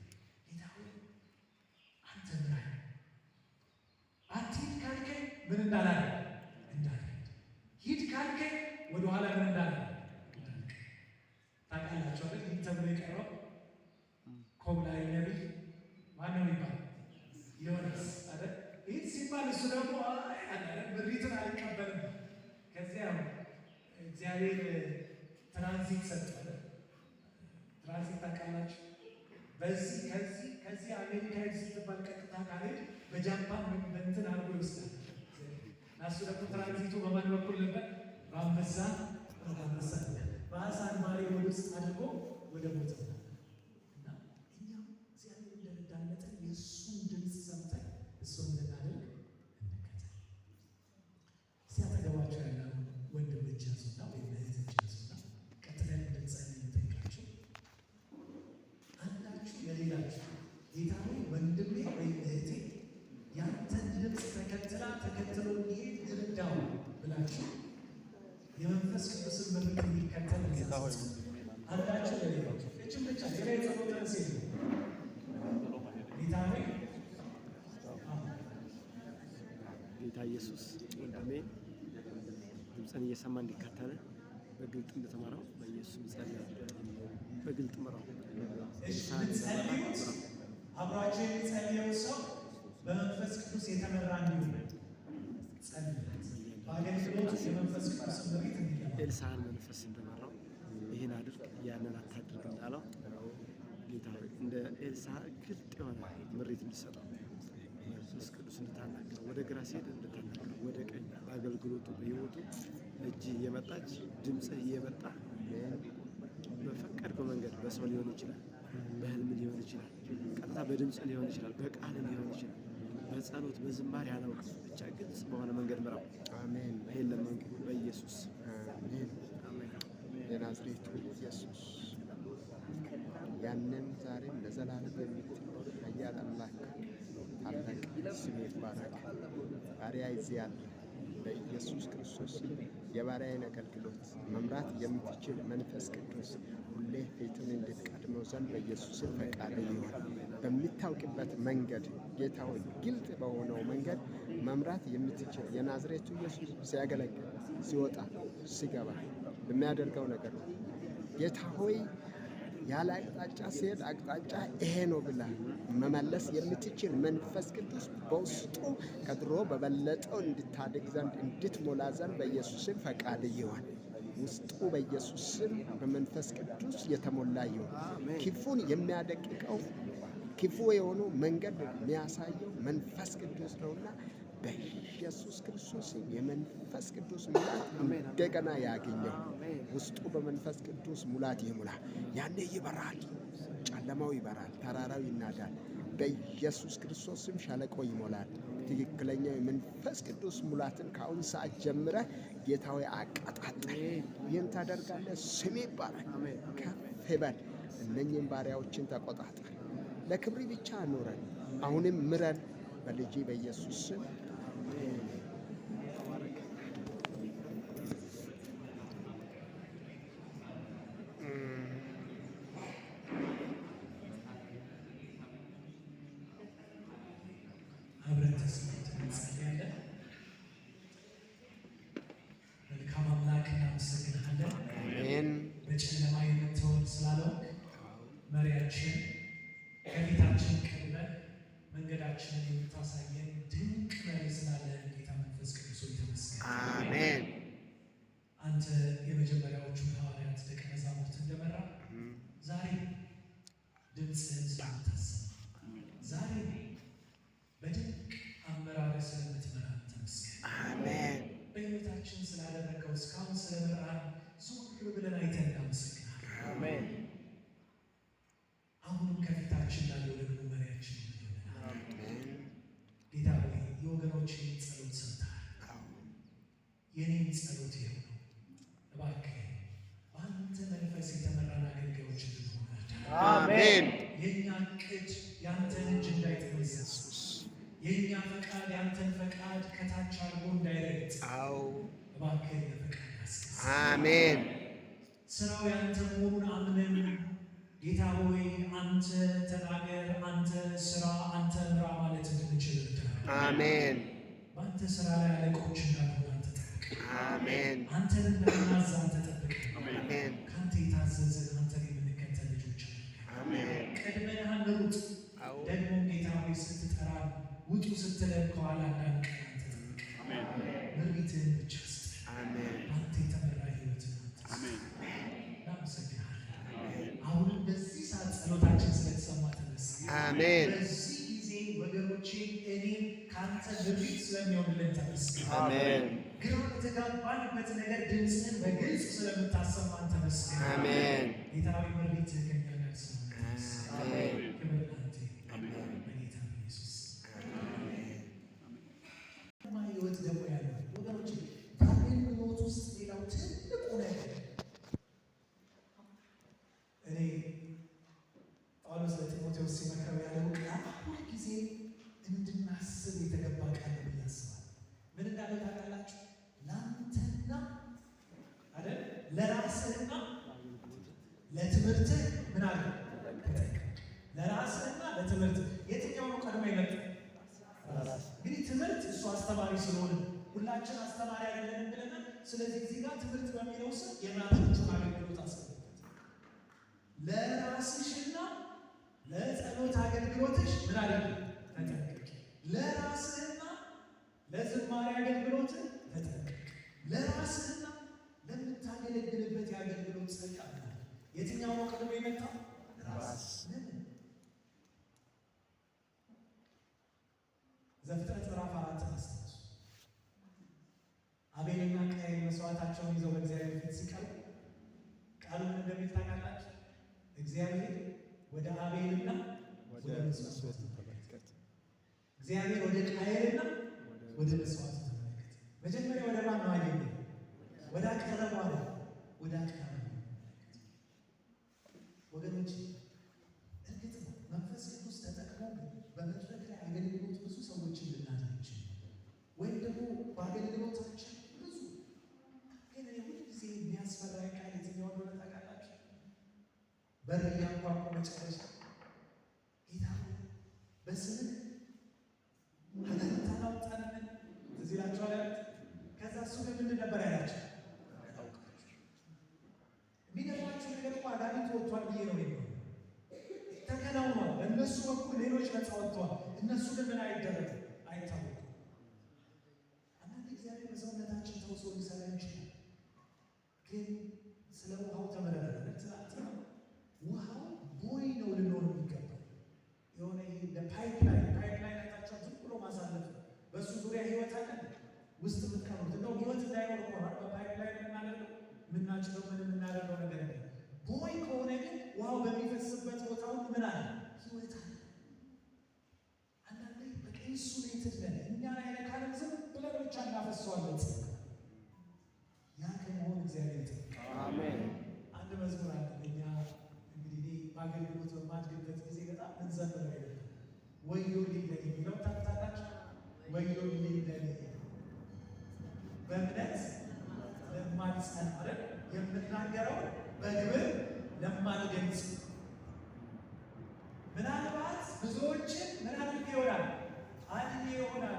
A: ጌታ ሆይ አንተ ምራኝ። አትሂድ ካልከኝ ምን እንዳላደርግ እንዳልሄድ፣ ሂድ ካልከኝ ወደኋላ ምን እንዳላደርግ እንዳልቀር። ታውቃላችሁ አይደል? ሂድ ተብሎ የቀረው ኮብላይ ነቢይ ማነው የሚባለው? ዮናስ አይደል? ሂድ ሲባል እሱ ደግሞ አይ አለ፣ ምሪቱን አልቀበልም። ከዚያ ያው እግዚአብሔር ትራንዚት ሰጠው አይደል? ትራንዚት ታውቃላችሁ? በዚህ ከዚህ ከዚህ አሜሪካ ሂድ ስትባል ቀጥታ ካልሄድ በጃፓን ወይም በእንትን አድርጎ ይወስዳል። እና እሱ ደግሞ ትራንዚቱ በማን በኩል ነበር? በአንበሳ በአሳ አንባሪ ወደ ውስጥ አድርጎ ወደ ቦታው ነበር። እና እኛ ያዙና ወይም እህት እጅ ያዙና ቀጥለን እንድንጸልይ እንጠይቃችሁ። አንዳችሁ ለሌላችሁ ጌታ ሆይ ወንድሜ ወይም እህቴ ያንተን ድምፅ ተከትላ ተከትሎ እንዲሄድ እርዳው ብላችሁ የመንፈስ ቅዱስን ምሪት እንዲከተል እንዲያሳስቡ አንዳችሁ ለሌላችሁ እችን ብቻ ሌላ የጸሎት ርዕስ የለም። ጌታ ሆይ
C: ጌታ ኢየሱስ ወንድሜ ድምፅን እየሰማ እንዲከተል በግልጥ እንደተመራው በኢየሱስ ጸልያለሁ። በግልጥ ምራው።
A: እሺ፣ የምትጸልዩት አብሯቸው የሚጸልየው ሰው በመንፈስ ቅዱስ የተመራ እንዲሆን ጸልዩት። በአገልግሎቱ የመንፈስ ቅዱስን ምሪት እንዲለማ
C: ኤልሳዕን መንፈስ እንደመራው ይህን አድርግ ያንን አታድርግ እንዳለው ጌታ ሆይ እንደ ኤልሳዕ ግልጥ የሆነ ምሪት እንዲሰጠው መንፈስ ቅዱስ እንድታናግረው፣ ወደ ግራ ሲሄድ እንድታናግረው፣ ወደ ቀኝ በአገልግሎቱ በሕይወቱ እጅ እየመጣች ድምፅህ እየመጣ በፈቀድከው መንገድ በሰው ሊሆን ይችላል፣ በህልም ሊሆን ይችላል፣ ቀጥታ በድምፅ ሊሆን ይችላል፣ በቃል ሊሆን ይችላል፣ በጸሎት በዝማሬ አላውቅም፣ ብቻ ግልጽ በሆነ መንገድ ምራው።
D: አሜን።
C: ይሄን ለመንኩ በኢየሱስ።
D: አሜን። የናዝሬቱ ኢየሱስ ያንም ዛሬም ለዘላለም የምትኖር ኃያል አምላክ ታላቅ ስም ይባረክ። ባሪያ እዚህ ያለ በኢየሱስ ክርስቶስ ስም የባሪያዬን አገልግሎት መምራት የምትችል መንፈስ ቅዱስ ሁሌ ፊቱን እንድትቀድመው ዘንድ በኢየሱስ ስም ፈቃድ ይሁን። በምታውቅበት መንገድ ጌታ ሆይ ግልጥ በሆነው መንገድ መምራት የምትችል የናዝሬቱ ኢየሱስ ሲያገለግል፣ ሲወጣ፣ ሲገባ በሚያደርገው ነገር ነው። ጌታ ሆይ ያለ አቅጣጫ ሲሄድ አቅጣጫ ይሄ ነው ብላ መመለስ የምትችል መንፈስ ቅዱስ በውስጡ ከድሮ በበለጠው እንድታድግ ዘንድ እንድትሞላ ዘንድ በኢየሱስ ስም ፈቃድ ይሁን። ውስጡ በኢየሱስ ስም በመንፈስ ቅዱስ የተሞላ ይሁን። ክፉን የሚያደቅቀው ክፉ የሆነው መንገድ የሚያሳየው መንፈስ ቅዱስ ነውና በኢየሱስ ክርስቶስ ስም የመንፈስ ቅዱስ ሙላት እንደገና ያገኘው። ውስጡ በመንፈስ ቅዱስ ሙላት ይሙላ። ያኔ ይበራል፣ ጨለማው ይበራል፣ ተራራው ይናዳል። በኢየሱስ ክርስቶስ ስም ሸለቆ ይሞላል። ትክክለኛው የመንፈስ ቅዱስ ሙላትን ከአሁን ሰዓት ጀምረህ ጌታ ሆይ አቀጣጥል። ይህን ታደርጋለህ። ስም ይባረክ፣ ከፍ ይበል። እነኝህን ባሪያዎችን ተቆጣጠር። ለክብሪ ብቻ አኑረን፣ አሁንም ምረን በልጅ በኢየሱስ ስም።
A: አብረን ተስማምተን እንጸልያለን። መልካም አምላክ እናመሰግንሃለን።
D: አሜን።
A: በጨለማ የምትሆን ስላልሆንክ መሪያችን ከፊታችን ቀድመህ መንገዳችንን የምታሳየን ድንቅ መሪ ስላለን ጌታ መንፈስ ቅዱስ ሆይ ተመስገን።
D: አሜን።
A: አንተ የመጀመሪያዎቹን ሐዋርያት ደቀ መዛሙርት እንደመራ ዛሬ ድምፅህን ስለምታሰማ ዛሬ በድንቅ አመራር ስለምትመራን ተመስገን።
D: አሜን።
A: በሕይወታችን ስላደረገው እስካሁን ስለመራን ዞር ብለን አይተን እናመሰግናለን።
C: አሜን።
A: አሁንም ከፊታችን ላለው ደግሞ መሪያችን ይሆናል። ጌታ ሆይ የወገኖችን ጸሎት ሰምተሃል። የኔም ጸሎት ይኸው ነው። እባክህ በአንተ መንፈስ የተመራን አገልጋዮች እንድንሆን እርዳን።
D: አሜን።
A: የእኛ ዕቅድ ያንተን እጅ እንዳይጠመዝዝ፣ የእኛ ፈቃድ ያንተን ፈቃድ ከታች አድርጎ እንዳይረግጥ
D: አዎ።
A: እባክህ ለፈቃድ አስገዛ።
D: አሜን።
A: ስራው ያንተ መሆኑን አምነን ጌታ ሆይ አንተ ተናገር፣ አንተ ስራ፣ አንተ ምራ ማለት እንድንችል እርዳን።
D: አሜን።
A: በአንተ ስራ ላይ አለቆች እንዳንሆን አንተ ጠብቀን።
D: አሜን።
A: አንተን እንዳናዝ አንተ ጠብቀን።
D: አሜን።
A: ከአንተ የታዘዝን አንተን የምንከተል ልጆች አድርገን።
D: አሜን።
A: ቀድመን አንሩጥ፣
D: አዎ።
A: ደግሞ ጌታ ሆይ ስትጠራን ውጡ ስትለን ከኋላ እንዳንቀር አንተ ጠብቀን። ምሪትህን ብቻ ስጠን።
D: አሜን።
A: በአንተ የተመራ ህይወትን አንተ ስጠን። እናመሰግናለን። አሁንም በዚህ ሰዓት ጸሎታችን ስለተሰማ ተመስገን።
D: አሜን።
A: በዚህ ጊዜ ወገኖቼ እኔም ከአንተ ምሪት ስለሚሆንልን ተመስገን።
D: አሜን።
A: ግራ በተጋባንበት ነገር ድምፅህን በግልጽ ስለምታሰማን ተመስገን።
D: አሜን።
A: ጌታዊ ምሪትህ ከእኛ ጋር ስለሆነ ተመስገን።
D: አሜን።
A: ክብር ለአንተ ይሁን። በጌታ በኢየሱስ ማ ህይወት ደግሞ ያለው ወገኖቼ በአገልግሎት ውስጥ ሌላው ትልቅ ለራስህና ለትምህርትህ ምን አለ? ለራስህና ለትምህርትህ። የትኛው ነው ቀድሞ የመጣው? እንግዲህ ትምህርት እሱ አስተማሪ ስለሆነ ሁላችን አስተማሪ አይደለንም ብለናል። ስለዚህ እዚህ ጋር ትምህርት በሚለው ስም የእናቶቹን አገልግሎት አስገቡበት። ለራስሽና ለጸሎት አገልግሎትሽ ምን አድርጊ? ተጠንቀቂ። ለራስህና ለዝማሬ አገልግሎት ተጠንቀቅ። ለራስህና ለምታገለግልበት የአገልግሎት ጸጋ የትኛው ነው ቀድሞ የመጣው? ራስ። ለምን? ዘፍጥረት ምዕራፍ 4 አስታውሱ። አቤልና ቃየል መስዋዕታቸውን ይዘው በእግዚአብሔር ፊት ሲቀርቡ ቃሉ ምን እንደሚል ታውቃላችሁ? እግዚአብሔር ወደ አቤልና ወደ መስዋዕቱ ተመለከተ። እግዚአብሔር ወደ ቃየልና ወደ መስዋዕቱ ተመለከተ። መጀመሪያ ወደ ማን ነው አየው? ወደ አቀረበው አለ። ወደ አቀረበው። ወገኖች እርግጥ ነው መንፈስ ቅዱስ ተጠቅሞ በመድረክ ላይ አገልግሎት ብዙ ሰዎችን ልናደርግ እንችላለን፣ ወይም ደግሞ በአገልግሎታችን ብዙ። ግን እኔ ሁልጊዜ የሚያስፈራኝ ቃል የትኛው እንደሆነ ታውቃላችሁ? በር እያንኳኩ መጨረሻ ጌታ ሆይ በስምህ አጋንንት አላወጣንምን? ትዝ ይላችኋል ያሉት። ከዛ እሱ ግን ምንድን ነበር ያላቸው? የሚገርማችሁ ነገር እኮ አጋንንት ወጥቷል ብዬ ነው የሚሆነው። ተከናውኗል። በእነሱ በኩል ሌሎች ነፃ ወጥተዋል። እነሱ ግን ምን አይደረግም፣ አይታወቁም። አንዳንድ እግዚአብሔር በሰውነታችን ተውሶ ሊሰራ ይችላል። ግን ስለ ውሃው ተምረናል። ትናንትና ውሃው ቦይ ነው ልንሆን የሚገባው። የሆነ ይሄ pipeline pipeline አይታችኋል። ዝም ብሎ ማሳለፍ ነው። በእሱ ዙሪያ ህይወት አለ ውስጥ የምትቀሩት እንደውም ህይወት እንዳይኖር እኮ ነው በ pipeline የምናደርገው የምናጭደው ምን የምናደርገው ነገር የለም። ቦይ ከሆነ ግን ውሃው በሚፈስበት ቦታ ሁሉ ምን አለ? ህይወት አለ። አንዳንዴ በቃ insulated ነን፣ እኛን አይነካንም፣ ዝም ብለን ብቻ እናፈሰዋለን። ያ ከመሆን እግዚአብሔር ይጠብቃል።
D: አሜን።
A: አንድ መዝሙር አለ። እኛ እንግዲህ እኔ በአገልግሎት በማድግበት ጊዜ በጣም እንዘምረው ነበር። ወዮልኝ ለኔ የሚለው ታውቁታላችሁ? ወዮልኝ ለኔ በእምነት ለማልጸና አይደል? የምናገረው በግብር ለማልገልጽ ምናልባት ብዙዎችን ምን አድርጌ ይሆናል አድኜ ይሆናል።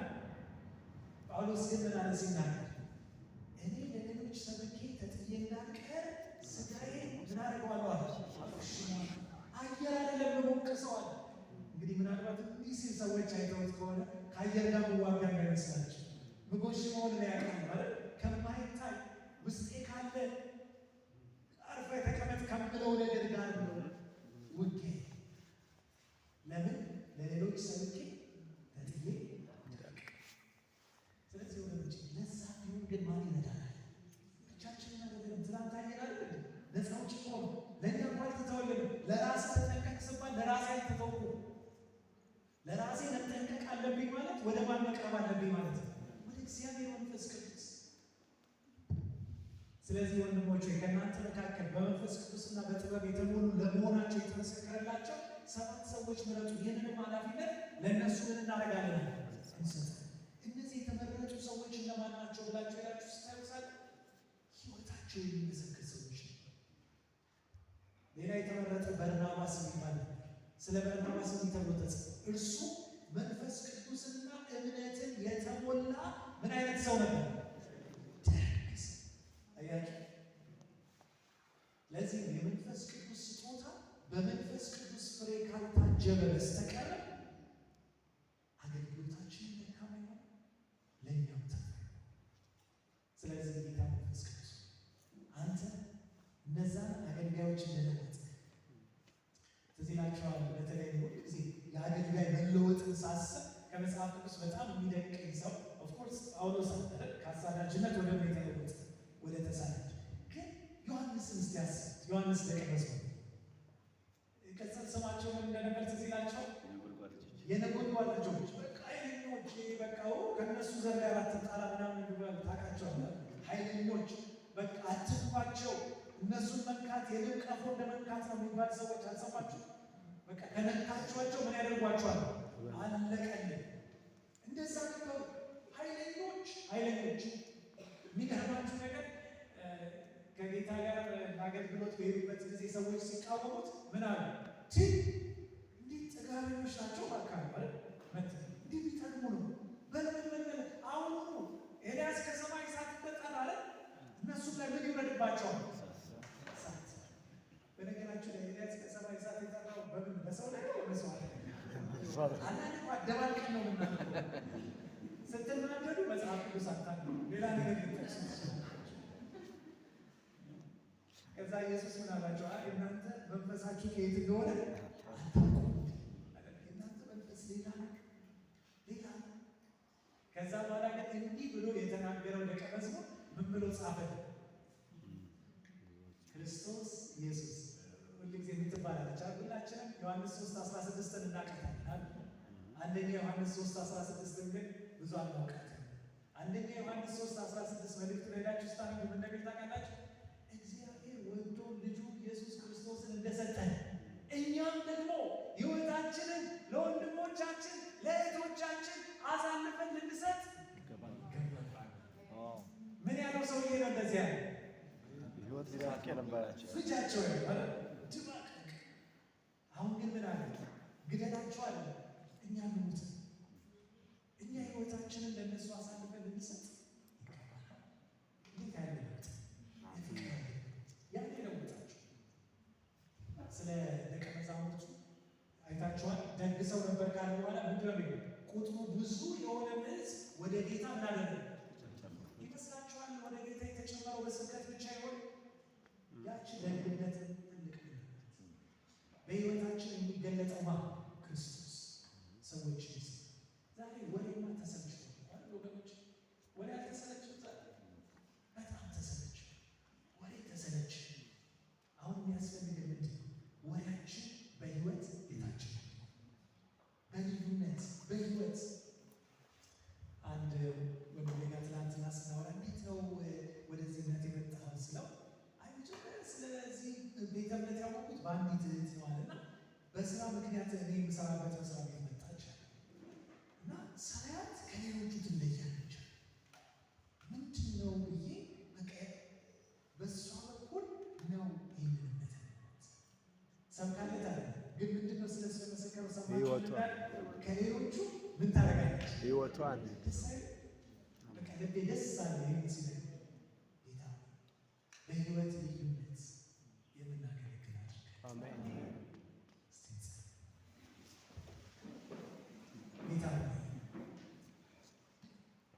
A: ጳውሎስ ግን ምን አለ ሲናገር እኔ ለሌሎች ሰብኬ ተጥዬ እንዳልቀር ሥጋዬን ምን አደርገዋለሁ አለ። አየር አይደለም የምሞቅሰው አለ። እንግዲህ ምናልባት እንዲህ ሲል ሰዎች አይተውት ከሆነ ከአየር ጋር መዋጋ እንዳይመስላችሁ ምጎሽመውን ነው ያውቃል ማለት ከማይታይ ውስጤ ካለ አርፈህ ተቀመጥ ከምለው ነገር ጋር ነው ውጌ። ለምን ለሌሎች ሰብኬ ተጥዬ እንዳልቀር። ስለዚህ ወገኖች ለዛ ቢሆን ግን ማን ይረዳናል? ብቻችንን አይደለም። ትናንት አየን አይደል? ነፃ አውጪ እኮ ነው። ለእኛ እንኳ አልተተወልንም። ለራስህ ተጠንቀቅ ስባል ለራሴ አልተተውኩም። ለራሴ መጠንቀቅ አለብኝ ማለት ወደ ማን መቅረብ አለብኝ ማለት ነው? ወደ እግዚአብሔር መንፈስ ቅዱስ። ስለዚህ ወንድሞች ሆይ ከእናንተ መካከል በመንፈስ ቅዱስና በጥበብ የተሞሉ ለመሆናቸው የተመሰከረላቸው 7 ሰዎች ምረጡ። ይህንንም ኃላፊነት ለእነሱ ምን እናደርጋለን? እንሰጣለን። እነዚህ የተመረጡ ሰዎች እነማን ናቸው ብላችሁ ሄዳችሁ ስታዩ ሳለ ሕይወታቸው የሚመሰክር ሰዎች ነበሩ። ሌላ የተመረጠ በርናባስ የሚባል ነበር። ስለ በርናባስ እንዲህ ተብሎ ተጽፏል። እርሱ መንፈስ ቅዱስና እምነትን የተሞላ ምን አይነት ሰው ነበር? ደግ ሰው። አያችሁ፣ ለዚህ ነው የመንፈስ ቅዱስ ስጦታ በመንፈስ ቅዱስ ፍሬ ካልታጀበ በስተቀር አገልግሎታችንን ደካማ ይሆናል፣ ለእኛም ተርፍ። ስለዚህ ጌታ መንፈስ ቅዱስ አንተ እነዛን አገልጋዮች እንደለወጥ ትዝ ይላችኋል። በተለይ ሁል ጊዜ የአገልጋይ መለወጥን ሳስብ ከመጽሐፍ ቅዱስ በጣም የሚደንቀኝ ሰው of course ጳውሎስ አለ ከአሳዳጅነት ወደ ምን የተለወጠ ወደ ተሳዳጅ። ግን ዮሐንስን እስቲ አስቡት። ዮሐንስ ደቀ መዝሙር ቅጽል ስማቸው ምን እንደነበር ትዝ ይላችኋል? የነጎድጓድ ልጆች። በቃ ኃይለኞች፣ በቃ ከእነሱ ዘንድ ጋር አትጣላ ምናምን የሚባሉ ታውቃቸዋለህ። ኃይለኞች በቃ አትንኳቸው፣ እነሱን መንካት የንብ ቀፎ እንደ መንካት ነው የሚባል ሰዎች አልሰማችሁ? በቃ ከነካችኋቸው ምን ያደርጓቸዋል? አለቀልን። እንደዛ ነበሩ፣ ኃይለኞች ኃይለኞች። የሚገርማችሁ ነገር ከጌታ ከጌታ ጋር አገልግሎት በሄዱበት ጊዜ ሰዎች ሲቃወሙት ምን አሉ? እንዴት ጥጋበኞች ናቸው እባክህ አሉ። እንዲህ ቢጠግቡ ነው። በል በል በል አሁኑ ኤልያስ ከሰማይ እሳት ይፈጠር አለ። እነሱም ላይ ምን ይውረድባቸዋል? እሳት። በነገራችሁ ላይ ኤልያስ ከሰማይ እሳት የጠራው በምን በሰው ላይ ነው? በመስዋዕት ላይ? አንዳንድ እኮ አደባልቀን ነው የምናደርገው። ስትናደዱ መጽሐፍ ቅዱስ አታንብቡ፣ ሌላ ነገር ልጠቅሱ። ከዛ ኢየሱስ ምን አላቸው? አይ እናንተ መንፈሳችሁ ከየት እንደሆነ አታውቁም። እናንተ መንፈስ ሌላ ነው፣ ሌላ ነው። ከዛ በኋላ ግን እንዲህ ብሎ የተናገረው ደቀ መዝሙር ምን ብሎ ጻፈ? ክርስቶስ ኢየሱስ ሁልጊዜ የምትባላለች ሁላችንም ዮሐንስ 3:16 እናውቃታለን። አንደኛ ዮሐንስ 3:16 ግን ብዙ አናውቃትም። አንደኛ ዮሐንስ 3:16 መልእክቱ ላይ ሄዳችሁ ስታነቡ ምን እንደሚል ታውቃላችሁ? እግዚአብሔር ወዶ ልጁ ኢየሱስ ክርስቶስን እንደሰጠን እኛም ደግሞ ሕይወታችንን ለወንድሞቻችን ለእህቶቻችን አሳልፈን ልንሰጥ ይገባል። ምን ያለው ሰውዬ ነው እንደዚህ ያለው?
C: ህይወት ድባቅ የነበራቸው
A: ፍጃቸው ያለው ድባቅ። አሁን ግን ምን አለ? ግደላቸው አለ። እኛ እንሙት፣ እኛ ሕይወታችንን ለእነሱ አሳልፈን ልንሰጥ ይገባል። እንዴት ያለ ለውጥ! ያን የለውጣቸው። ስለ ደቀ መዛሙርቱ አይታችኋል። ደግ ሰው ነበር ካለ በኋላ ምንድን ነው የሚለው? ቁጥሩ ብዙ የሆነ ሕዝብ ወደ ጌታ ምን አደረገ ይመስላችኋል? ወደ ጌታ የተጨመረው በስብከት ብቻ ይሆን? ያቺ ደግነት ትልቅ ነው። በሕይወታችን የሚገለጠው ማ ክርስቶስ ሰዎች ይስ ዛሬ ወሬማ ተሰልችቷል አይደል ወገኖች? ወሬ አልተሰለችም? ዛሬ በጣም ተሰለች፣ ወሬ ተሰለች። አሁን የሚያስፈልገን ምንድን ነው? ወሬያችን በሕይወት ቤታችን በልዩነት በሕይወት። አንድ ወንድሜ ጋር ትናንትና ስናወራ እንዴት ነው ወደዚህ እምነት የመጣኸው ስለው፣ አይ መጀመሪያ ስለዚህ ቤተ እምነት ያወቁት በአንዲት እህት ነው አለና በስራ ምክንያት እኔ የምሰራበት መስሪያ ቤት መጣች እና ሳያት ከሌሎቹ ትለያለች። ምንድን ነው ብዬ በቃ በእሷ በኩል ነው ይህንን እምነት ያገኘሁት። ሰብካለት አለ ግን ምንድን ነው ስለ እሱ የመሰከረው? ሰማችሁ?
C: ሕይወቷ።
A: ከሌሎቹ ምን ታደርጋለች?
C: ህይወቷን
A: ደስ አይልም? በቃ ልቤ ደስ አለ ይህን ሲለኝ። ጌታ በሕይወት ልዩነት የምናገለግል አድርገን።
C: አሜን።
A: እስቲ እንጸልይ። ጌታ ሆይ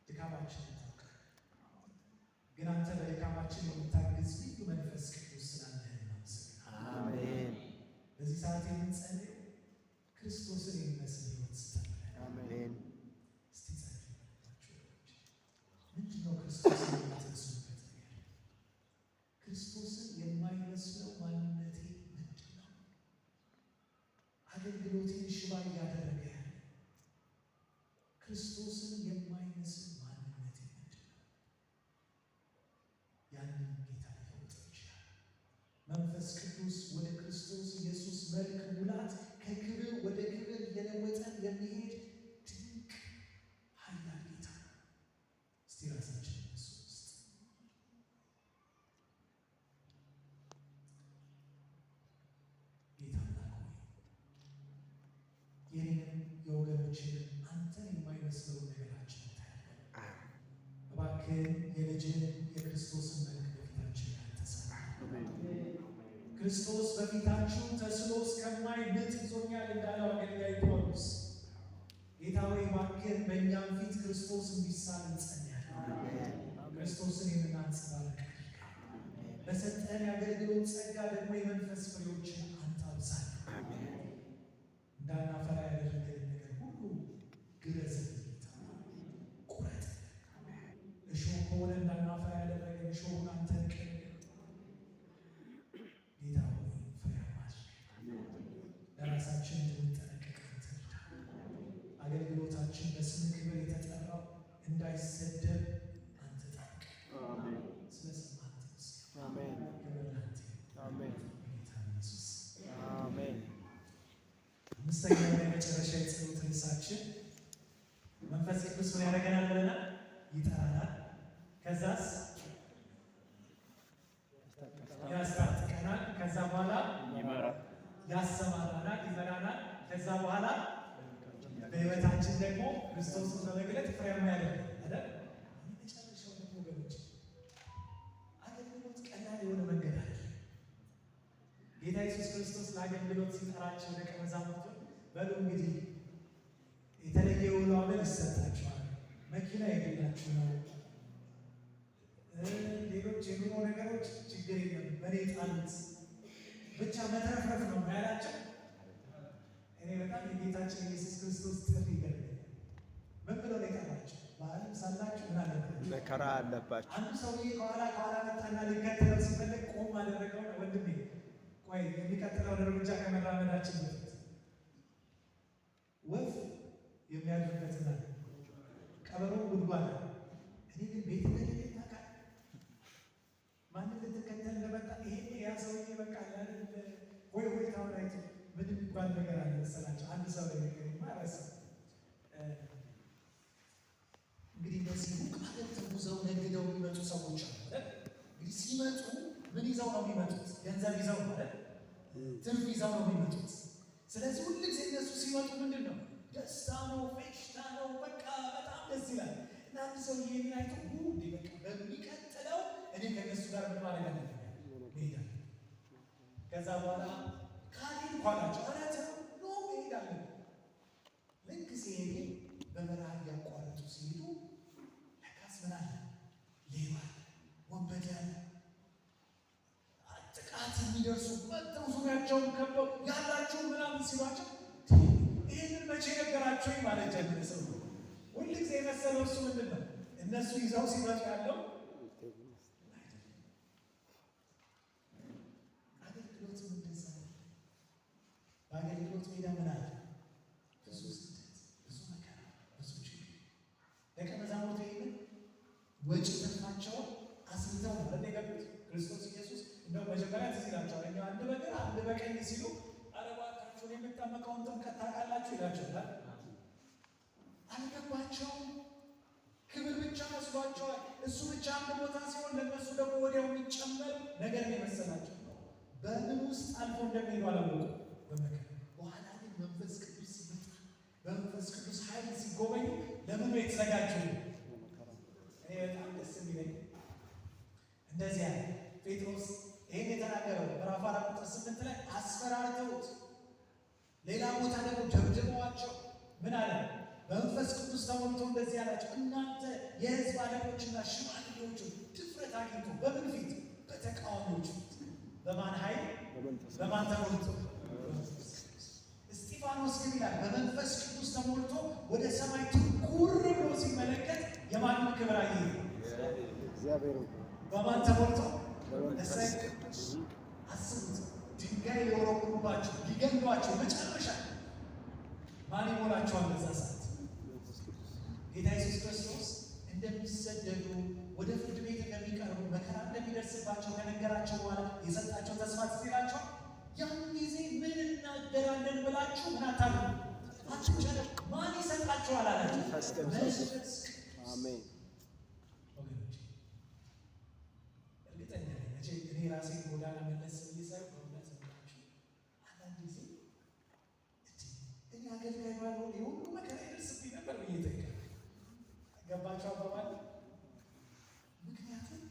A: ድካማችንን ታውቃለህ፣ ግን አንተ በድካማችን የምታግዝ ልዩ መንፈስ ቅዱስ ስላለህ እናመሰግናለን።
C: አሜን።
A: በዚህ ሰዓት የምንጸልየው ክርስቶስን የሚመስል ሕይወት ስጠን ብለን
C: አሜን።
A: እስቲ ጸልዩ። ምንድን ነው ክርስቶስን የምትመስሉበት ነገር? ክርስቶስን የማይመስለው ማንነቴ ምንድን ነው? አገልግሎቴን ሽባ እያደረገ ያለ ክርስቶስን የማይመስል ማንነቴ ምንድን ነው? ያንን ጌታ ሊለውጠው ይችላል። መንፈስ ቅዱስ ወደ ክርስቶስ ኢየሱስ መልክ ሙላት ከክብር ወደ ክብር እየለወጠን የሚሄድ ድንቅ ኃያል ጌታ ነው። እስቲ ራሳችንን እሱ ውስጥ ጌታ አምላክ ሆይ የኔንም የወገኖችንም አንተን የማይመስለውን ነገራችንን ታያለህ። እባክህን የልጅህን የክርስቶስን መልክ በፊታችን ላይ ተሳል። ክርስቶስ በፊታችሁ ተስሎ እስከማይ ምጥ ይዞኛል እንዳለው አገልጋይ ጳውሎስ፣ ጌታ ሆይ እባክህን በእኛም ፊት ክርስቶስ እንዲሳል እንጸልያለን። ክርስቶስን የምናንጸባርቅ አድርገን። በሰጠን የአገልግሎት ጸጋ ደግሞ የመንፈስ ፍሬዎችን አንተ አብዛለን። እንዳናፈራ ያደረገንን ነገር ሁሉ ግረዝልን ጌታ፣ ቁረጥ። እሾህ ከሆነ እንዳናፈራ ያደረገን እሾሁን አንተ ንቀል። ጌታ ሆይ ፍሬያማ አድርገን። ለራሳችን እንድንጠነቀቅ አንተ እርዳን። አገልግሎታችን በስም ክብር የተጠራው እንዳይሰደብ አንተ ጠብቀን። ስለሰማህ ተመስገን።
C: አሜን።
A: ክብር ለአንተ ይሁን።
C: አሜን።
A: በጌታ ኢየሱስ።
C: አሜን።
A: አምስተኛውና የመጨረሻ የጸሎት ርዕሳችን መንፈስ ቅዱስ ምን ያደርገናል ብለናል? ይጠራናል። ከዛስ ያሰማራናል፣ ይመራናል። ከዛ በኋላ በሕይወታችን ደግሞ ክርስቶስን በመግለጥ ፍሬያማ ያደርጋል አይደል? የመጨረሻው ደግሞ ወገኖች አገልግሎት ቀላል የሆነ መንገድ አይደለም። ጌታ ኢየሱስ ክርስቶስ ለአገልግሎት ሲጠራቸው ደቀ መዛሙርቱን በሉ እንግዲህ የተለየ ውሎ አበል ይሰጣችኋል፣ መኪና የግላችሁ ነው፣ ሌሎች የኑሮ ነገሮች ችግር የለም፣ በእኔ ጣሉት፣ ብቻ መትረፍረፍ ነው ያላቸው። እኔ በጣም የጌታችን የኢየሱስ ክርስቶስ ጥሪ ይገርመኛል። ምን ብሎ ነው የጠራቸው? በዓለም ሳላችሁ ምን አለባችሁ?
D: መከራ አለባችሁ።
A: አንዱ ሰውዬ ከኋላ ከኋላ መጣና ሊከተለው ሲፈልግ ቆም አደረገው። ወንድሜ ቆይ የሚቀጥለውን እርምጃ ከመራመዳችን በፊት ወፍ የሚያድርበት አለ፣ ቀበሮ ጉድጓድ አለ። እኔ ግን ቤት እንደሌለኝ ታውቃለህ። ማንን ልትከተል እንደመጣ ይሄ ያ ሰውዬ በቃ ሆይ ሆይታውን አይቶ ምን የሚባል ነገር አለ መሰላቸው? አንድ ሰው ላይ ነገርማ ረሳሁ። እንግዲህ እነዚህ ሩቅ አገር ተጉዘው ነግደው የሚመጡ ሰዎች አሉ አይደል? እንግዲህ ሲመጡ ምን ይዘው ነው የሚመጡት? ገንዘብ ይዘው ነው አይደል? ትርፍ ይዘው ነው የሚመጡት። ስለዚህ ሁሉ ጊዜ እነሱ ሲመጡ ምንድን ነው ደስታ ነው፣ ፌሽታ ነው፣ በቃ በጣም ደስ ይላል። እና አንድ ሰው ይሄንን አይቶ እንዴ በቃ በሚቀጥለው እኔ ከእነሱ ጋር ምን ማድረግ አለብኝ? መሄድ አለብኝ። ከዛ በኋላ ካልሄድኩ አላቸው፣ ኧረ ተው no መሄድ አለብኝ። ልክ ሲሄዱ በበረሃ እያቋረጡ ሲሄዱ ለካስ ምን አለ? ሌባ አለ፣ ወንበዴ አለ፣ ጥቃት የሚደርሱ መጥተው ዙሪያቸውን ከበው ያላችሁ ምናምን ሲሏቸው ይህንን መቼ ነገራችሁኝ ማለት ጀመረ ሰው። ሁል ጊዜ የመሰለው እሱ ምንድን ነው እነሱ ይዘው ሲመጡ ያለው አገልግሎት እንደዛ ነው። በአገልግሎት ሜዳ ምን አለ? ብዙ ስደት፣ ብዙ መከራ፣ ብዙ ችግር። ደቀ መዛሙርቱ ይህንን ወጪ ትርፋቸውን አስልተው ነው አይደል የገቡት? ክርስቶስ ኢየሱስ እንደው መጀመሪያ ትዝ ይላቸዋል። እኛ አንድ በግራ አንድ በቀኝ ሲሉ ኧረ እባካችሁን የምጠመቀውን ጥምቀት ታውቃላችሁ ይላቸዋል። አልገባቸውም። ክብር ብቻ መስሏቸዋል። እሱ ብቻ አንድ ቦታ ሲሆን ለእነሱ ደግሞ ወዲያው የሚጨመር ነገር ነው የመሰላቸው። በምን ውስጥ አልፎ እንደሚሄዱ አላወቁም። በመከራ በኋላ ግን መንፈስ ቅዱስ ሲመጣ በመንፈስ ቅዱስ ኃይል ሲጎበኙ ለምኑ የተዘጋጁ ነው። እኔ በጣም ደስ የሚለኝ እንደዚህ ያለ ጴጥሮስ ይህን የተናገረው ምዕራፍ 4 ቁጥር 8 ላይ አስፈራርተውት፣ ሌላ ቦታ ደግሞ ደብድበዋቸው ምን አለ? በመንፈስ ቅዱስ ተሞልቶ እንደዚህ ያላቸው እናንተ የሕዝብ አለቆችና ሽማግሌዎች ድፍረት አግኝቶ በምን ፊት? በተቃዋሚዎች ፊት። በማን ኃይል? በማን ተሞልቶ? እስጢፋኖስ ግን ይላል በመንፈስ ቅዱስ ተሞልቶ ወደ ሰማይ ትኩር ብሎ ሲመለከት የማንን ክብር አየ?
C: እግዚአብሔር
A: በማን ተሞልቶ? እሰይ ቅዱስ። አስቡት፣ ድንጋይ ሊወረውሩባቸው ሊገሏቸው፣ መጨረሻ ማን ይሞላቸዋል በዛ ሰዓት? ጌታ ኢየሱስ ክርስቶስ እንደሚሰደዱ ወደ ፍርድ ቤት እንደሚቀርቡ መከራ እንደሚደርስባቸው ከነገራቸው በኋላ የሰጣቸው ተስፋ ትዝ ይላቸዋል። ያን ጊዜ ምን እናገራለን ብላችሁ ምን አታሉ አትጨነቁ። ማን ይሰጣችኋል አላቸው?
C: መንፈስ ቅዱስ።
A: መንፈስ ቅዱስ።
C: አሜን።
A: ወገኖች እርግጠኛ ነኝ መቼ እኔ ራሴን ጎዳና መለስ ብዬ ሳይሆን በእውነት ነው የምላችሁ፣ አንዳንድ ጊዜ እንዴ እኔ አገልጋይ ባልሆን የሁሉ መከራ ይደርስብኝ ነበር ብዬ እጠይቃለሁ። ገባችሁ አባባል? ምክንያቱም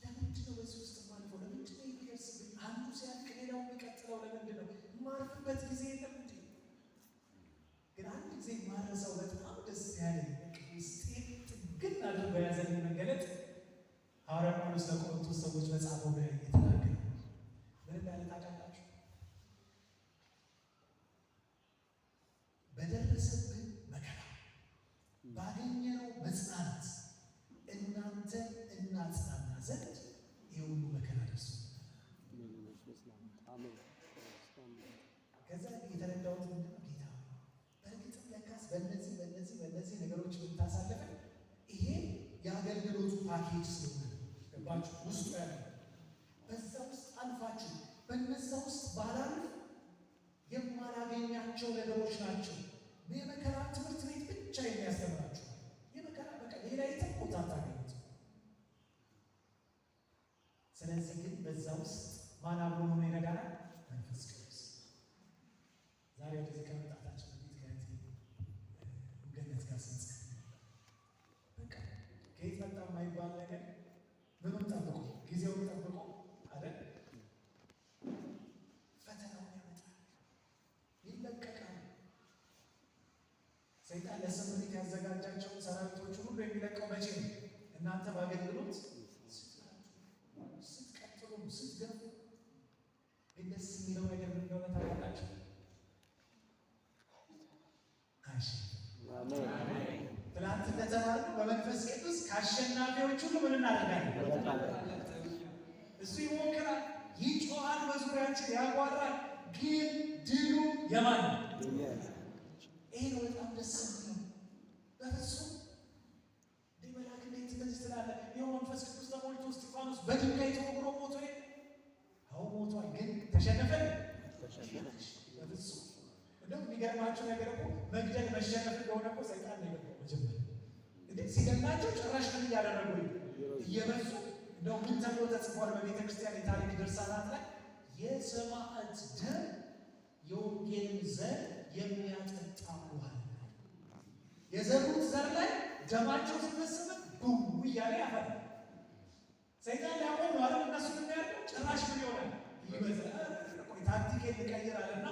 A: ለምንድን ነው በዚህ ውስጥ የማልፈው? ለምንድን ነው የሚደርስብኝ? አንዱ ሲያልቅ ሌላው የሚቀጥለው ለምንድን ነው? የማርፍበት ጊዜ የለም እንዴ? ግን አንድ ጊዜ የማረሳው በጣም ደስ ያለኝ ውስጤ ጥግን አድርጎ የያዘልኝ መገለጥ ሐዋርያ ጳውሎስ ለቆሮንቶስ ሰዎች በጻፈው ላይ የተናገረው ምን እንዳለ ታውቃላችሁ? በደረሰብን መከራ ባገኘነው መጽናናት እናንተ እናጽናና ዘንድ ይህ ሁሉ መከራ ደርሶብናል። ከዛ የተረዳሁት ምንድን ነው? ጌታ ሆይ በእርግጥም ለካስ በእነዚህ በእነዚህ በእነዚህ ነገሮች ብታሳልፈን ይሄ የአገልግሎቱ ፓኬጅ ስለሆነ ገባችሁ? ውስጡ ያለ በዛ ውስጥ አልፋችሁ በነዛ ውስጥ ባላልፍ የማላገኛቸው ነገሮች ናቸው። የመከራ ትምህርት ቤት ብቻ የሚያስተምራችሁ የመከራ በቃ ሌላ የትም ቦታ አታገኙት። ስለዚህ ግን በዛ ውስጥ ማን አብሮ ሆኖ ይረዳናል? መንፈስ ቅዱስ። ዛሬ ወደዚህ ከመምጣታችን በፊት ከእህቴ ገነት ጋር ስንጸልይ ነበር። በቃ ከየት መጣ የማይባል ነገር ምኑን ጠብቆ ጊዜውን ጠብቆ አይደል ፈተናውን ያመጣል፣ ይለቀቃል። ሰይጣን ለስምሪት ያዘጋጃቸውን ሰራዊቶቹን ሁሉ የሚለቀው መቼ ነው? እናንተ በአገልግሎት ስትበረቱ፣ ስትቀጥሉ፣ ስትገፉ። ግን ደስ የሚለው ነገር ምን እንደሆነ ታውቃላችሁ? አያሸንፍም። ትናንት እንደተማርነው በመንፈስ ቅዱስ ከአሸናፊዎች ሁሉ ምን እናደርጋለን? እሱ ይሞክራል፣ ይጮሃል፣ በዙሪያችን ያጓራል። ግን ድሉ የማን ነው? ይሄ ነው በጣም ደስ የሚለው። በፍጹም እንዴ መልአክ እንዴት እንደዚህ ትላለህ? ይኸው መንፈስ ቅዱስ ተሞልቶ እስጢፋኖስ በድንጋይ ተወግሮ ሞቶ የለ? አዎ ሞቷል። ግን ተሸነፈ? በፍጹም። እንደውም የሚገርማችሁ ነገር እኮ መግደል መሸነፍ እንደሆነ እኮ ሰይጣን ነው የገባው መጀመሪያ። እንዴ ሲገላቸው ጭራሽ ምን እያደረጉ እየበዙ። እንደው ምን ተብሎ ተጽፏል በቤተ ክርስቲያን የታሪክ ድርሳናት ላይ? የሰማዕት ደም የወንጌልን ዘር የሚያጠጣ ውሃ ነው። የዘሩት ዘር ላይ ደማቸው ሲፈስበት ቡም እያለ ያፈራል። ሰይጣን ሊያቆም ነው አይደል? እነሱን የሚያደርገው ጭራሽ ምን ይሆናል? ይበዛል። ቆይ ታክቲኬን ልቀይር አለና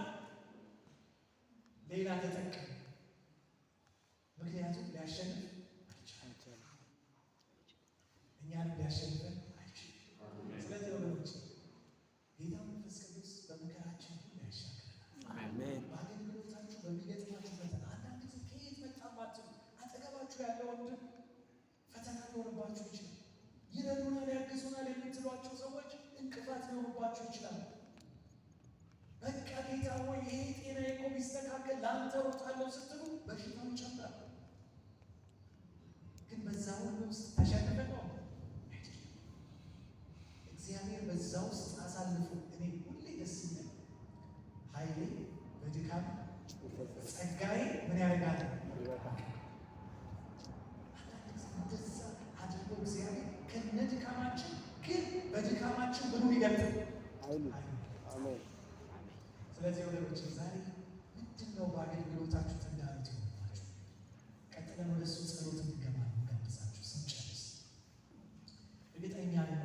A: ሌላ ተጠቀመ። ምክንያቱም ሊያሸንፍ አልቻለም። እኛንም ሊያሸንፈን አይችልም። ስለዚህ ወገኖች ጌታ መንፈስ ቅዱስ በመከራችን ሁሉ ያሻግረናል። በአገልግሎታችሁ በሚገጥማችሁ ፈተና አንዳንድ ጊዜ ከየት መጣ ማትሉ አጠገባችሁ ያለ ወንድም ፈተና ሊሆንባችሁ ይችላል። ይረዱናል፣ ያግዙናል የምትሏቸው ሰዎች እንቅፋት ሊሆኑባችሁ ይችላል። በቃ ጌታ ሆይ ይሄ ጤና እኮ ቢስተካከል ለአንተ እሮጣለሁ ስትሉ በሽታው ይጨምራል። ግን በዛ ሁሉ ውስጥ ተሸንፈን ነው አይደለም። እግዚአብሔር በዛ ውስጥ አሳልፎ እኔ ሁሌ ደስ ይለኛል። ኃይሌ በድካም ጸጋዬ ምን ያደርጋል? አንዳንድ ጊዜ እንደዛ አድርጎ እግዚአብሔር ከነ ድካማችን ግን በድካማችን ምኑን ይገልጣል? ኃይሉን። ስለዚህ ወገኖች ዛሬ ምንድን ነው በአገልግሎታችሁ ተግዳሮት የሆነባችሁ? ቀጥለን ወደ እሱ ጸሎት እንገባ ነው ጋብዛችሁ ስንጨርስ። እርግጠኛ ነኝ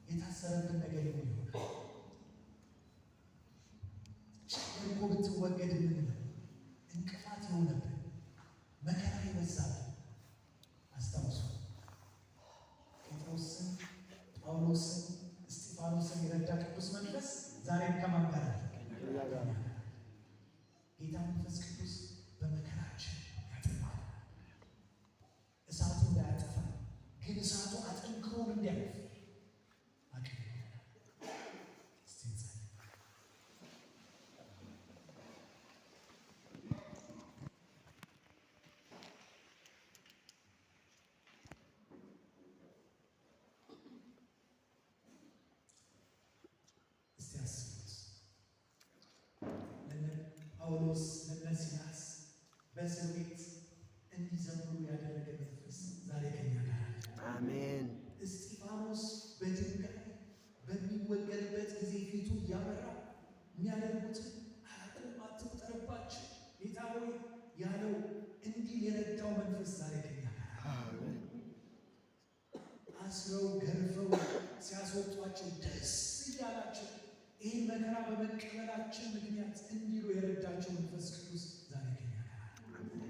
A: የታሰረብን ነገር ይኖር ይሆናል። ችግር እኮ ብትወገድ የምንለው እንቅፋት የሆነብን መከራ የበዛብን አስታውሱ። ጴጥሮስን፣ ጳውሎስን፣ እስጢፋኖስን የረዳ ቅዱስ መንፈስ ዛሬም ከማን ጋር አለ? ጌታ መንፈስ ቅዱስ በመከራችን ያጠፋል። እሳቱ እንዳያጠፋ ግን እሳቱ አጠንክሮን እንዲያልፍ አቅም ይሆናል። እስቲ እንጸልይ። እስቲ አስቡት። ለነ ጳውሎስ ለነ ሲላስ በእስር ቤት እንዲዘምሩ ያደረገ መንፈስ ዛሬ ከኛ ጋር አለ።
C: አሜን።
A: እስጢፋኖስ በድንጋይ በሚወገርበት ጊዜ ፊቱ እያበራ የሚያደርጉትን አያውቁም፣ አትቁጠርባቸው ጌታ ሆይ ያለው እንዲህ የረዳው መንፈስ ዛሬ ከኛ ጋር አለ።
C: አሜን።
A: አስረው ገርፈው ሲያስወጧቸው ደስ እያላቸው ይህን መከራ በመቀበላችን ምክንያት እንዲሉ የረዳቸው መንፈስ ቅዱስ ዛሬ ከኛ ጋር አለ።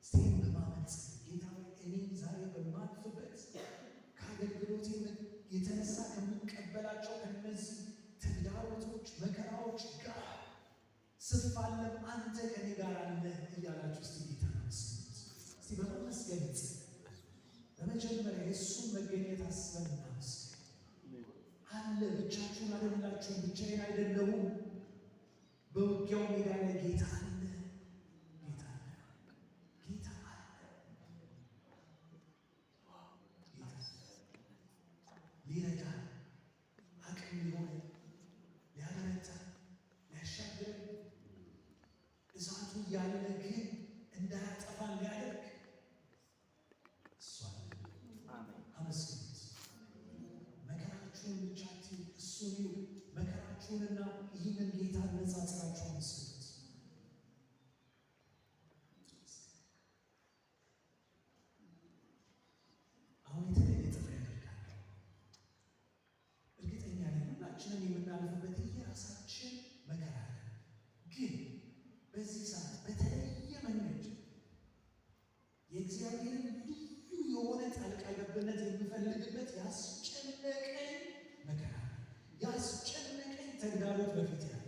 A: እስቲ ይህን በማመን ጸልዩ። ጌታ ሆይ እኔም ዛሬ በማልፍበት ከአገልግሎቴ የተነሳ ከምቀበላቸው ከእነዚህ ተግዳሮቶች፣ መከራዎች ጋር ስፋለም አንተ ከኔ ጋር አለ እያላችሁ እስቲ ጌታን አመስግኑት። እስቲ በማመስገን እንጸልይ። በመጀመሪያ የእሱን መገኘት አስበን እናመስግን። አለ ብቻችሁን አይደላችሁም፣ ብቻዬን አይደለሁም። በውጊያው ሜዳ ላይ ጌታ አለ፣ ጌታ አለ፣ ጌታ አለ፣ ጌታ አለ። ሊረዳን አቅም ሊሆነን ሊያበረታን ሊያሻግረን እሳቱ እያለ ግን እንዳያጠፋን ሊያደርግ እሱ አለ። አመስግኑት። መከራችሁን ብቻ አትዩ፣ እሱን እዩ። መከራችሁንና ይህንን ጌታ አነጻጽራችሁ አመስግኑት። ሁላችንም የምናልፍበት የራሳችን መከራ አለ። ግን በዚህ ሰዓት በተለየ መንገድ የእግዚአብሔርን ልዩ የሆነ ጣልቃ ገብነት የምፈልግበት ያስጨነቀኝ መከራ፣ ያስጨነቀኝ ተግዳሮት በፊት ያለ፣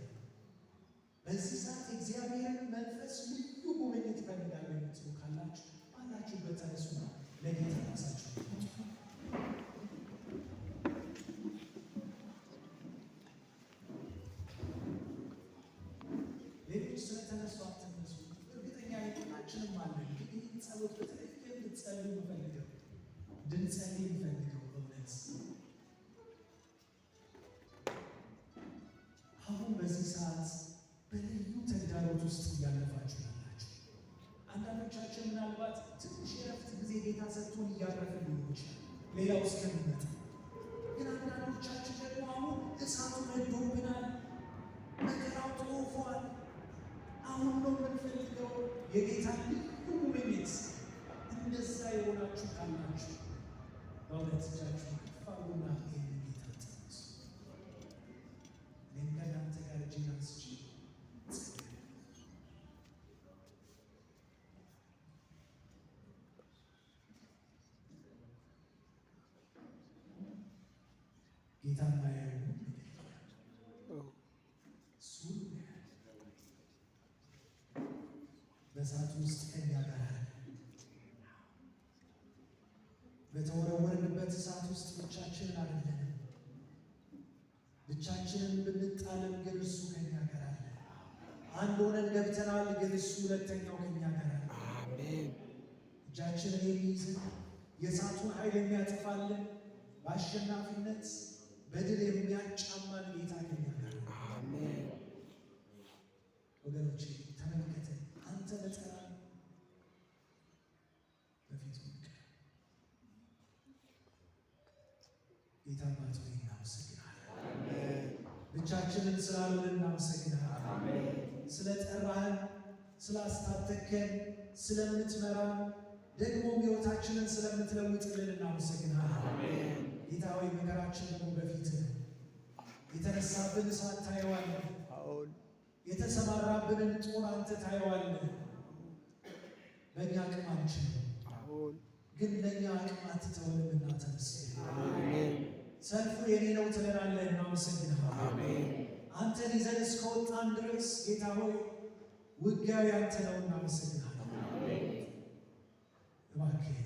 A: በዚህ ሰዓት የእግዚአብሔርን መንፈስ ልዩ ጉብኝት እፈልጋለሁ የምትሉ ካላችሁ ባላችሁበት ተነሱና ለጌታ ራሳችሁ። ሌሎች ስለተነሱ አትነሱ። እርግጠኛ ነኝ ሁላችንም አለን። ግን ይህን ጸሎት በተለየ እንድትጸልዩ የምፈልገው፣ እንድንጸልይ የምፈልገው በእውነት አሁን በዚህ ሰዓት በልዩ ተግዳሮት ውስጥ እያለፋችሁ ያላችሁ፣ አንዳንዶቻችን ምናልባት ትንሽ የረፍት ጊዜ ጌታ ሰጥቶን እያረፍን ሊሆን ይችላል ሌላው እስከሚመጣ። ግን አንዳንዶቻችን ደግሞ አሁን እሳቱ ነዶብናል፣ መከራው ጦፏል። አሁን ነው የምንፈልገው የጌታን ልዩ ጉብኝት። እንደዛ የሆናችሁ ካላችሁ በእውነት እጃችሁ ከፍ አድርጉና ይህንን ጌታ ጥሩት። እኔም ከእናንተ ጋር እጄን አንስቼ እጸልያለሁ። ጌታ የማያየው ነገር የለም። እሱ ሁሉ ያያል። በእሳቱ ውስጥ ከኛ ጋር አለ። በተወረወርንበት እሳት ውስጥ ብቻችንን አይደለንም። ብቻችንን ብንጣልም ግን እሱ ከኛ ጋር አለ። አንድ ሆነን ገብተናል፣ ግን እሱ ሁለተኛው ከኛ ጋር አለ።
C: አሜን።
A: እጃችንን የሚይዝን፣ የእሳቱን ኃይል የሚያጠፋልን፣ በአሸናፊነት በድል የሚያጫማን ጌታ ከኛ ጋር አለ።
C: አሜን።
A: ወገኖቼ ተመልከተ፣ አንተ ነጠላ በፊቱ ንቀ ጌታ አባት ሆይ እናመሰግናለን። ብቻችንን ስላልሆንን እናመሰግናለን። ስለጠራህን፣ ስላስታጠቅከን፣ ስለምትመራን፣ ደግሞም ሕይወታችንን ስለምትለውጥልን እናመሰግናለን። ጌታ ሆይ መከራችን ደግሞ በፊትህ ነው። የተነሳብን እሳት ታየዋለህ።
C: አዎን።
A: የተሰማራብንን ጦር አንተ ታየዋለህ። በእኛ አቅም አንችልም፣
C: አዎን።
A: ግን ለእኛ አቅም አትተውንምና ተመስገን።
C: አሜን።
A: ሰልፉ የኔ ነው ትለናለህ፣ እናመሰግንሃለን።
C: አሜን።
A: አንተን ይዘን እስከወጣን ድረስ ጌታ ሆይ ውጊያው ያንተ ነው፣ እናመሰግንሃለን። እባክህ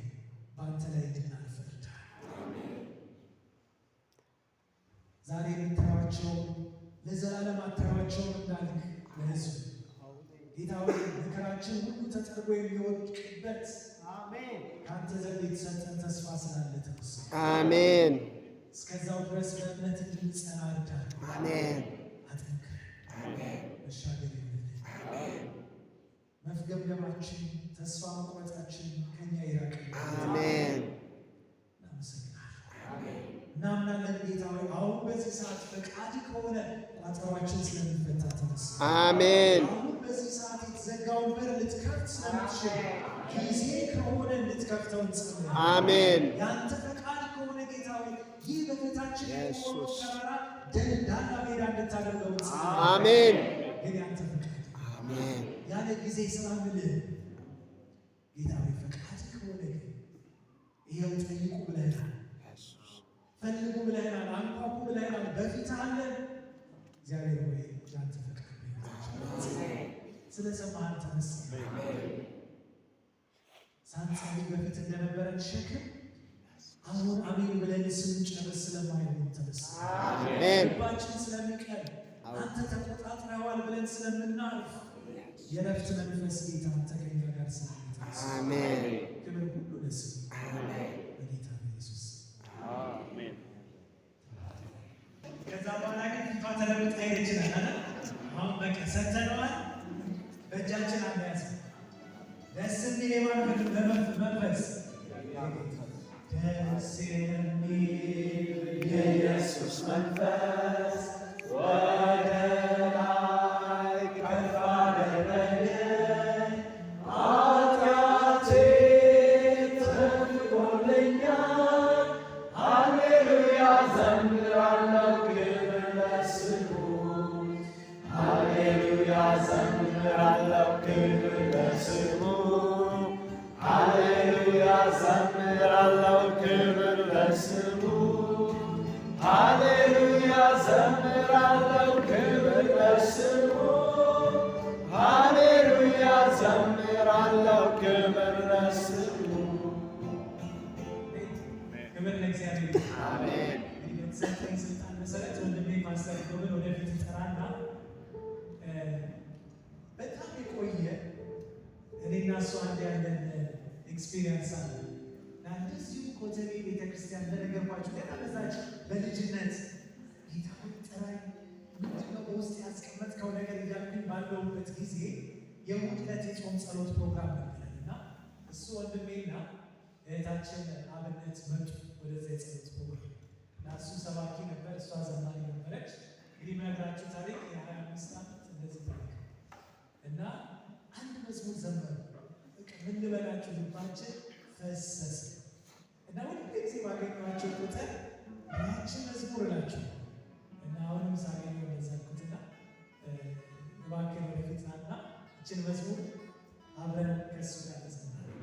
A: በአንተ ላይ እንድናልፍ እርዳን። ዛሬ የምታዩአቸው ለዘላለም አታዩአቸውም እንዳልክ ለሕዝቡ፣ ጌታ ሆይ መከራችን ሁሉ ተጠርጎ የሚወድቅበት ከአንተ ዘንድ የተሰጠን ተስፋ ስላለ ተመስገን።
C: አሜን።
A: እስከዛው ድረስ በእምነት እንድንጸና እርዳን።
C: አሜን።
A: አጠንክረን
C: አሜን።
A: መሻገር ይሁንልን። መፍገምገማችን፣ ተስፋ መቁረጣችን ከኛ ይራቅ።
C: አሜን።
A: እናመሰግናለን። እናምናለን ጌታ ሆይ አሁን በዚህ ሰዓት ፈቃድ ከሆነ ቋጠሯችን ስለሚፈታ ተመስገን።
C: አሜን።
A: አሁን በዚህ ሰዓት የተዘጋውን በር ልትከፍት ስለምትችል ጊዜ ከሆነ እንድትከፍተው እንጸልያለን።
C: አሜን።
A: ያንተ ፈቃድ ከሆነ ጌታ ሆይ ይህ በፊታችን የቆመው
C: ኢየሱስ።
A: ተራራ ደልዳላ ሜዳ እንድታደርገው እንጸልያለን።
C: አሜን።
A: ግን ያንተ ፈቃድ
C: አሜን።
A: ያለ ጊዜ ስላምልህ ጌታ ሆይ ፈቃድ ከሆነ ግን ይኸው ጠይቁ ብለናል፣
C: ኢየሱስ።
A: ፈልጉ ብለናል፣ አንኳኩ ብለናል፣ በፊት አለን። እግዚአብሔር ሆይ ያንተ ፈቃድ በሕይወታችን ስለሰማህን ተመስገን። ሳንጸልይ በፊት እንደነበረን ሸክም አሁን አሜን ብለን ስንጨርስ ስለማይሆን ተመስገን።
C: አሜን።
A: ልባችን ስለሚቀል፣ አንተ ተቆጣጥረዋል ብለን ስለምናልፍ፣ የረፍት መንፈስ ጌታ አንተ ከኛ ጋር ስላለ ተመስገን።
C: አሜን።
A: ክብር ሁሉ ለስምህ
C: አሜን።
A: በጌታ በኢየሱስ።
E: አሜን።
A: ከዛ በኋላ ግን ፊቷ ተለውጣ ሄደች ይላል አይደል? አሁን በቃ ሰጥተነዋል፣ በእጃችን አንያዝ። ደስ የሚል የማን መንፈስ? ደስ የሚል የኢየሱስ መንፈስ ወደ ላይ ከፍ አደረገኝ፣ ኃጢአቴ ተፍቆልኛል፣ ሃሌሉያ ዘምራለሁ ክብር።
C: ክብር ለስሙ፣ ሃሌሉያ ዘምራለሁ ክብር ለስሙ፣ ሃሌሉያ ዘምራለሁ ክብር ለስሙ፣ ሃሌሉያ ዘምራለሁ ክብር ለስሙ።
A: ክብር ለእግዚአብሔር ይሁን። እንግዲህ በተሰጠኝ ስልጣን መሰረት ወንድሜ ፓስተር ጎብን ወደፊት ይጠራና በጣም የቆየ እኔና እሱ አንድ ያለን experience አለ እና እንደዚሁ ኮተቤ ቤተክርስቲያን በነገርኳችሁ ገና በዛች በልጅነት ጌታ ሆይ ጥራኝ፣ ምንድነው በውስጥ ያስቀመጥከው ነገር እያልኩኝ ባለሁበት ጊዜ የእሑድ ዕለት የጾም ጸሎት ፕሮግራም ነበረን እና እሱ ወንድሜና እህታችን አብነት መጡ ወደዛ የጸሎት ፕሮግራም እና እሱ ሰባኪ ነበር፣ እሷ ዘማሪ ነበረች። እንግዲህ የምነግራችሁ ታሪክ የ25 ዓመት እንደዚህ ታሪክ ነው። እና አንድ መዝሙር ዘመሩ። በቃ ምን ልበላችሁ ልባችን ፈሰሰ። እና ሁል ጊዜ ባገኘኋቸው ቁጥር ያችን መዝሙር እላችሁ እና አሁንም ሳገኘው እንደዛ አልኩትና እባክህን ወደፊት ናና ይችን መዝሙር አብረን ከእሱ ጋር እንዘምራለን።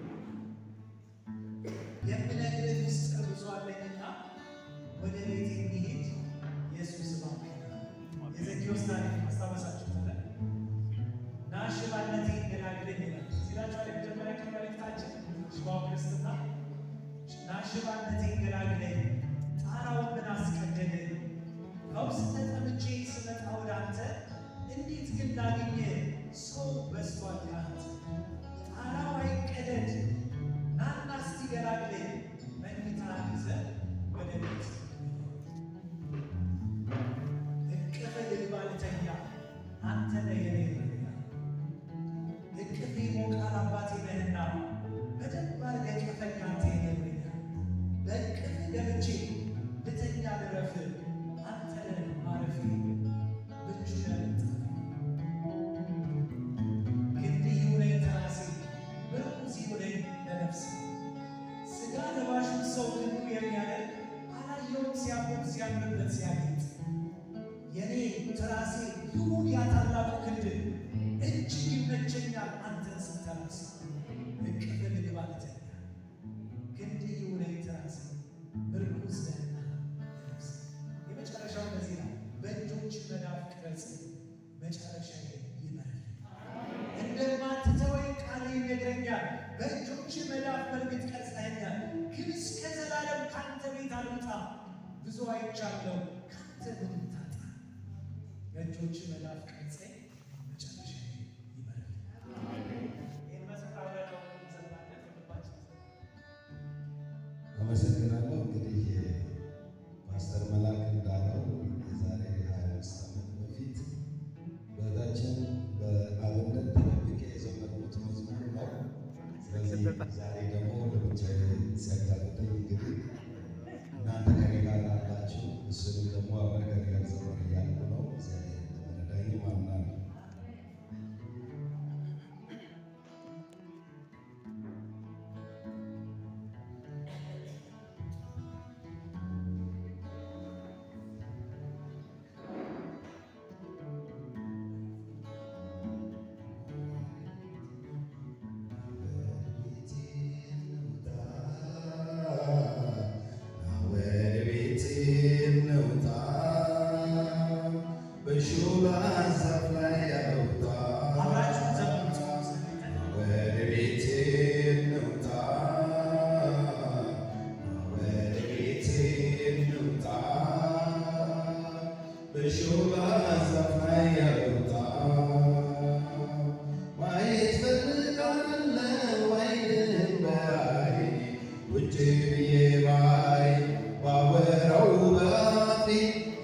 A: የምነግርህ ምስጢር ብዙ አለኝና ወደ ቤት የሚሄድ ኢየሱስ እባክህ ና። የዘኬዎስ ታሪክ አስታወሳችሁት አይደል? ና ሽባነቴን ገላግለኝ ይላል። ሲላችኋል የመጀመሪያ ቀን መልእክታችን ሽባው ክርስትና ና ሽባነቴን ገላግለኝ፣ ጣራውን ምን አስቀደደኝ? ፈውስ ተጠምቼ ስመጣ ወደ አንተ እንዴት ግን ላግኝህ? ሰው በዝቷል ከአንተ። ጣራው አይቀደድ ናና እስቲ ገላግለኝ፣ መኝታህን ይዘህ ወደ ቤት እቅፍህ ልግባ ልተኛ፣ አንተ ነህ የኔ እረኛ። እቅፍህ ይሞቃል አባቴ ነህና፣ በደንብ አድርገህ እቀፈኝ አንተ የኔ እረኛ። በእቅፍህ ገብቼ ልተኛ ልረፍ፣ አንተ ነህ ማረፌ፣ ምቹ ነህ ምንጣፌ። ክንድህ ይሁነኝ ትራሴ፣ ምርኩዝ ይሁነኝ ለነፍሴ። ሥጋ ለባሹን ሰው ክንዱ የሚያደርግ አላየውም ሲያምር ሲያምርበት ሲያጌጥ። የኔ ትራሴ ይሁን ያ ታላቁ ክንድ፣ እጅግ ይመቸኛል አንተን ስተራስ። እቅፍህ ልግባ ልተኛ፣ ክንድህ ይሁነኝ ትራሴ፣ ምርኩዝ ነህና ለነፍሴ። የመጨረሻው እንደዚህ ነው፣ በእጆች መዳፍ ቅረጽ፣ መጨረሻዬ ይመርልኝ። እንደማትተወኝ ቃልህ ይነግረኛል። በእጆች መዳፍ በእርግጥ ቀርጸኸኛል። ግን እስከ ዘላለም ካንተ ቤት አልወጣም። ብዙ አይቻለሁ ካንተ ምንም ታጣ። በእጆች መዳፍ ቀርጸኝ መጨረሻዬ ይመርልኝ። ይህን መዝሙር አብረን እንዘምራለን። ከልባችን
E: አመሰግናለሁ። እንግዲህ ፓስተር መላክ እንዳለው የዛሬ 25 ዓመት በፊት በእህታችን በአብነት ተደብቄ የዘመርኩት መዝሙር ነው። ስለዚህ ዛሬ ደግሞ ለብቻዬ ሲያጋጥመኝ እንግዲህ እናንተ ከኔ ጋር አላችሁ፣ እሱንም ደግሞ አብረህ ከኔ ጋር ዘምር እያልኩ ነው። እግዚአብሔር እንደሚረዳኝም አምናለሁ። ወደ ቤቴ እንውጣ፣ በሾላ ዛፍ ላይ አውጣ።
A: አብራችሁን ዘምሩ።
E: ወደ ቤቴ እንውጣ፣ ወደ ቤቴ እንውጣ፣ በሾላ ዛፍ ላይ አውጣ። ማየት ፈልጋለሁ ዓይንህን በዓይኔ ውጭ ብዬ ባይ ባወራው በአፌ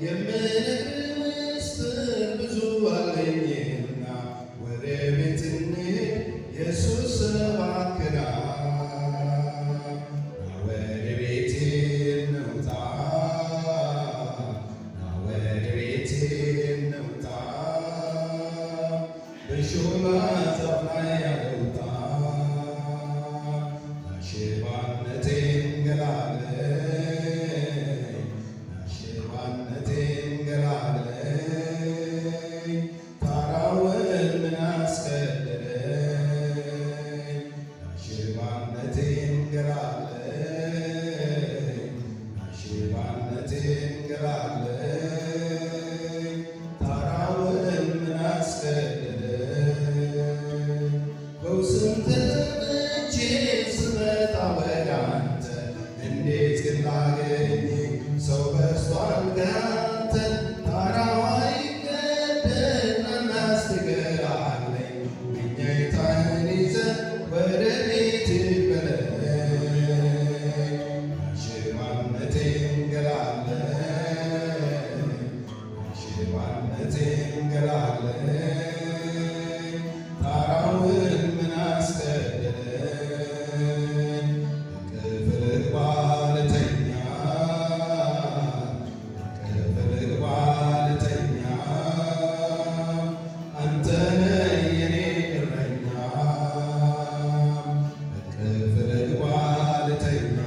E: የምነግርህ ምስጢር ብዙ አለኝና ወደ ቤት እንሂድ ኢየሱስ እባክህ ና። ወደ ቤቴ እንውጣ፣ ና ወደ ቤቴ እንውጣ፣ በሾላ ዛፍ ላይ አውጣ። ሽባነቴን ገላግለኝ፣ ሽባነቴን ገላግለኝ፣ ጣራውን ምን አስቀደደኝ? ካንተ ጣራው አይቀደድ ናናስትገላለኝ ምኞታህን ይዘህ ወደ ቤት በለኝ ሽባነቴን ገላለኝ ሽባነቴን ገላለኝ ጣራውን ምን አስገደደኝ እቅፍ ልግባ ልተኛ እቅፍ ልግባ ልተኛ አንተ ነህ የኔ እረኛ እቅፍ ልግባ ልተኛ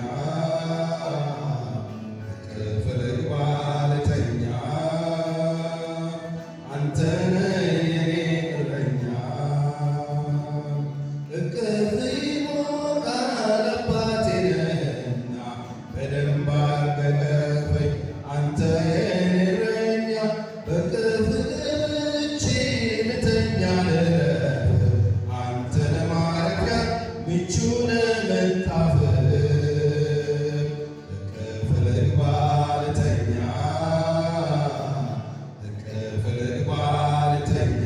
E: እቅፍ ልግባ ልተኛ አንተ ነህ የኔ እረኛ እቅፍ ይሞቃል አባቴ ነህና በደንብ አድርገህ እቀፈኝ አንተ የኔ እረኛ በእቅፍ ገብቼ ልተኛ ልረፍ አንተ ነህ ማረፊያ ምቹ ነህ ምንጣፍ እቅፍ ልግባ ልተኛ እቅፍ ልግባ ልተኛ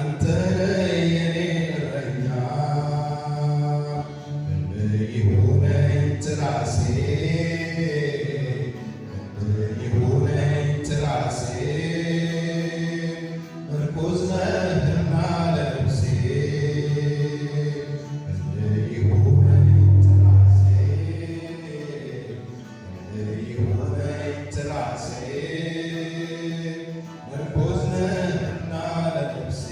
E: አንተ ነህ የኔ እረኛ ክንድ ይሁነኝ ትራሴ ክንድ ይሁነኝ ትራሴ ምርኩዝ ነህና ለነፍሴ ክንድ ይሁነኝ ትራሴ ክንድ ይሁነኝ ትራሴ ምርኩዝ ነህና ለነፍሴ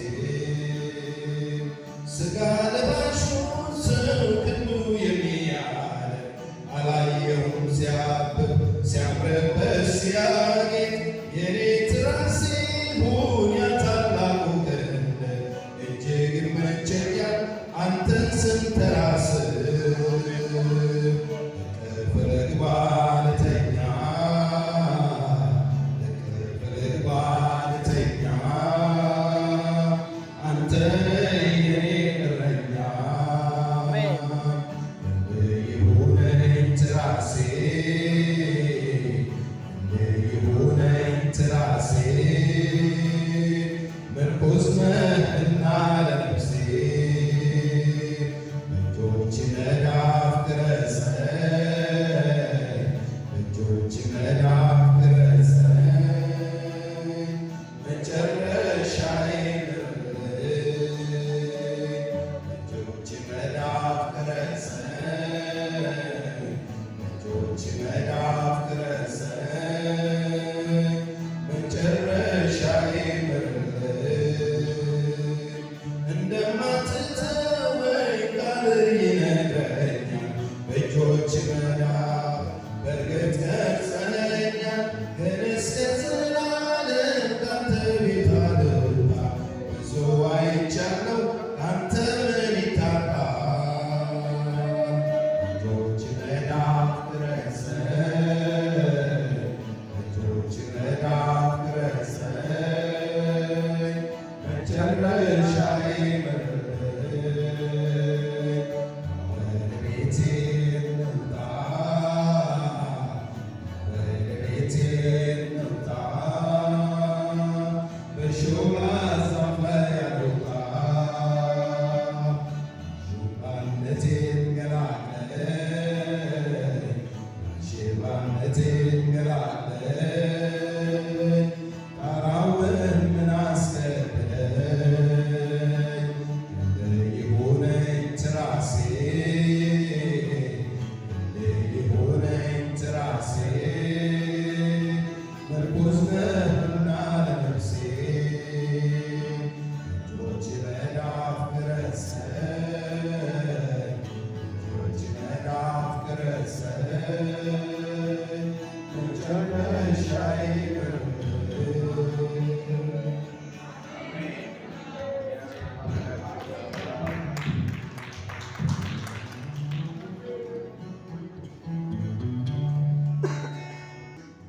E: ሥጋ ለባሹን ሰው ክንዱ የሚያደርግ አላየሁም ሲያብብ ሲያምርበት ሲያጌጥ የኔ ትራሴ ሁን ያ ታላቁ ክንድ እጅግ ይመቸኛል አንተን ስንተራስ እቅፍ ልግባ ልተኛ እቅፍ ልግባ ልተኛ አንተ ነህ የኔ እረኛ ክንድ ይሁነኝ ትራሴ ክንድ ይሁነኝ ትራሴ ምርኩዝ ነህና ለነፍሴ በእጆች መዳፍ ቅረጸኝ በእጆች መዳፍ ቅረጸኝ መጨረሻዬን በእጆች መዳፍ ቅረጸኝ በእጆች መዳፍ ቅረጸኝ መጨረሻዬን እንደማትተወኝ ቃልህ ይነግረኛል በእጆች መዳፍ በእርግጥ ቀርጸኸኛል ግን እስከ ዘላለም ካንተ ቤት አልወጣ ብዙ አይቻለሁ ካንተ ምን ይታጣል በእጆች መዳፍ ቅረጸኝ በእጆች መዳፍ ቅረጸኝ መጨረሻዬ ምርልኝ ወደ ቤቴ እንውጣ ወደ ቤቴ እንውጣ በሾላ ዛፍ ላይ አልወጣ ሽባነቴን ገላግለኝ ሽባነቴን ገላግለኝ ጣራውን ምን አስገደደኝ ክንድ ይሁነኝ ትራሴ ክንድ ይሁነኝ ትራሴ ምርኩዝ ነህና ለነፍሴ እጆች መዳፍ ቅረጸኝ እጆች መዳፍ ቅረጸኝ መጨረሻዬ ምርልኝ።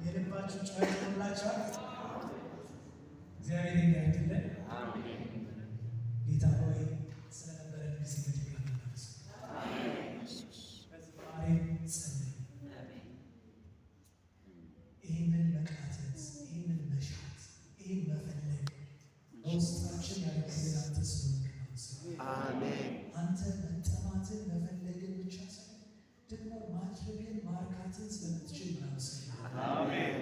A: የልባችሁ ጩኸት ይሆንላችኋል። እግዚአብሔር ይባርክልን። ጌታ ሆይ ስለነበረን ጊዜ በድጋሚ እናመሰግናለን። በዝማሬ ጸለይ። ልባችን ያደረግልን አንተ ስለሆንክ እናመሰግናለን።
C: አሜን።
A: አንተ መጠማትን መፈለግን ብቻ ሳይሆን ደግሞ ማድረግን ማርካትን ስለምትችል እናመሰግናለን።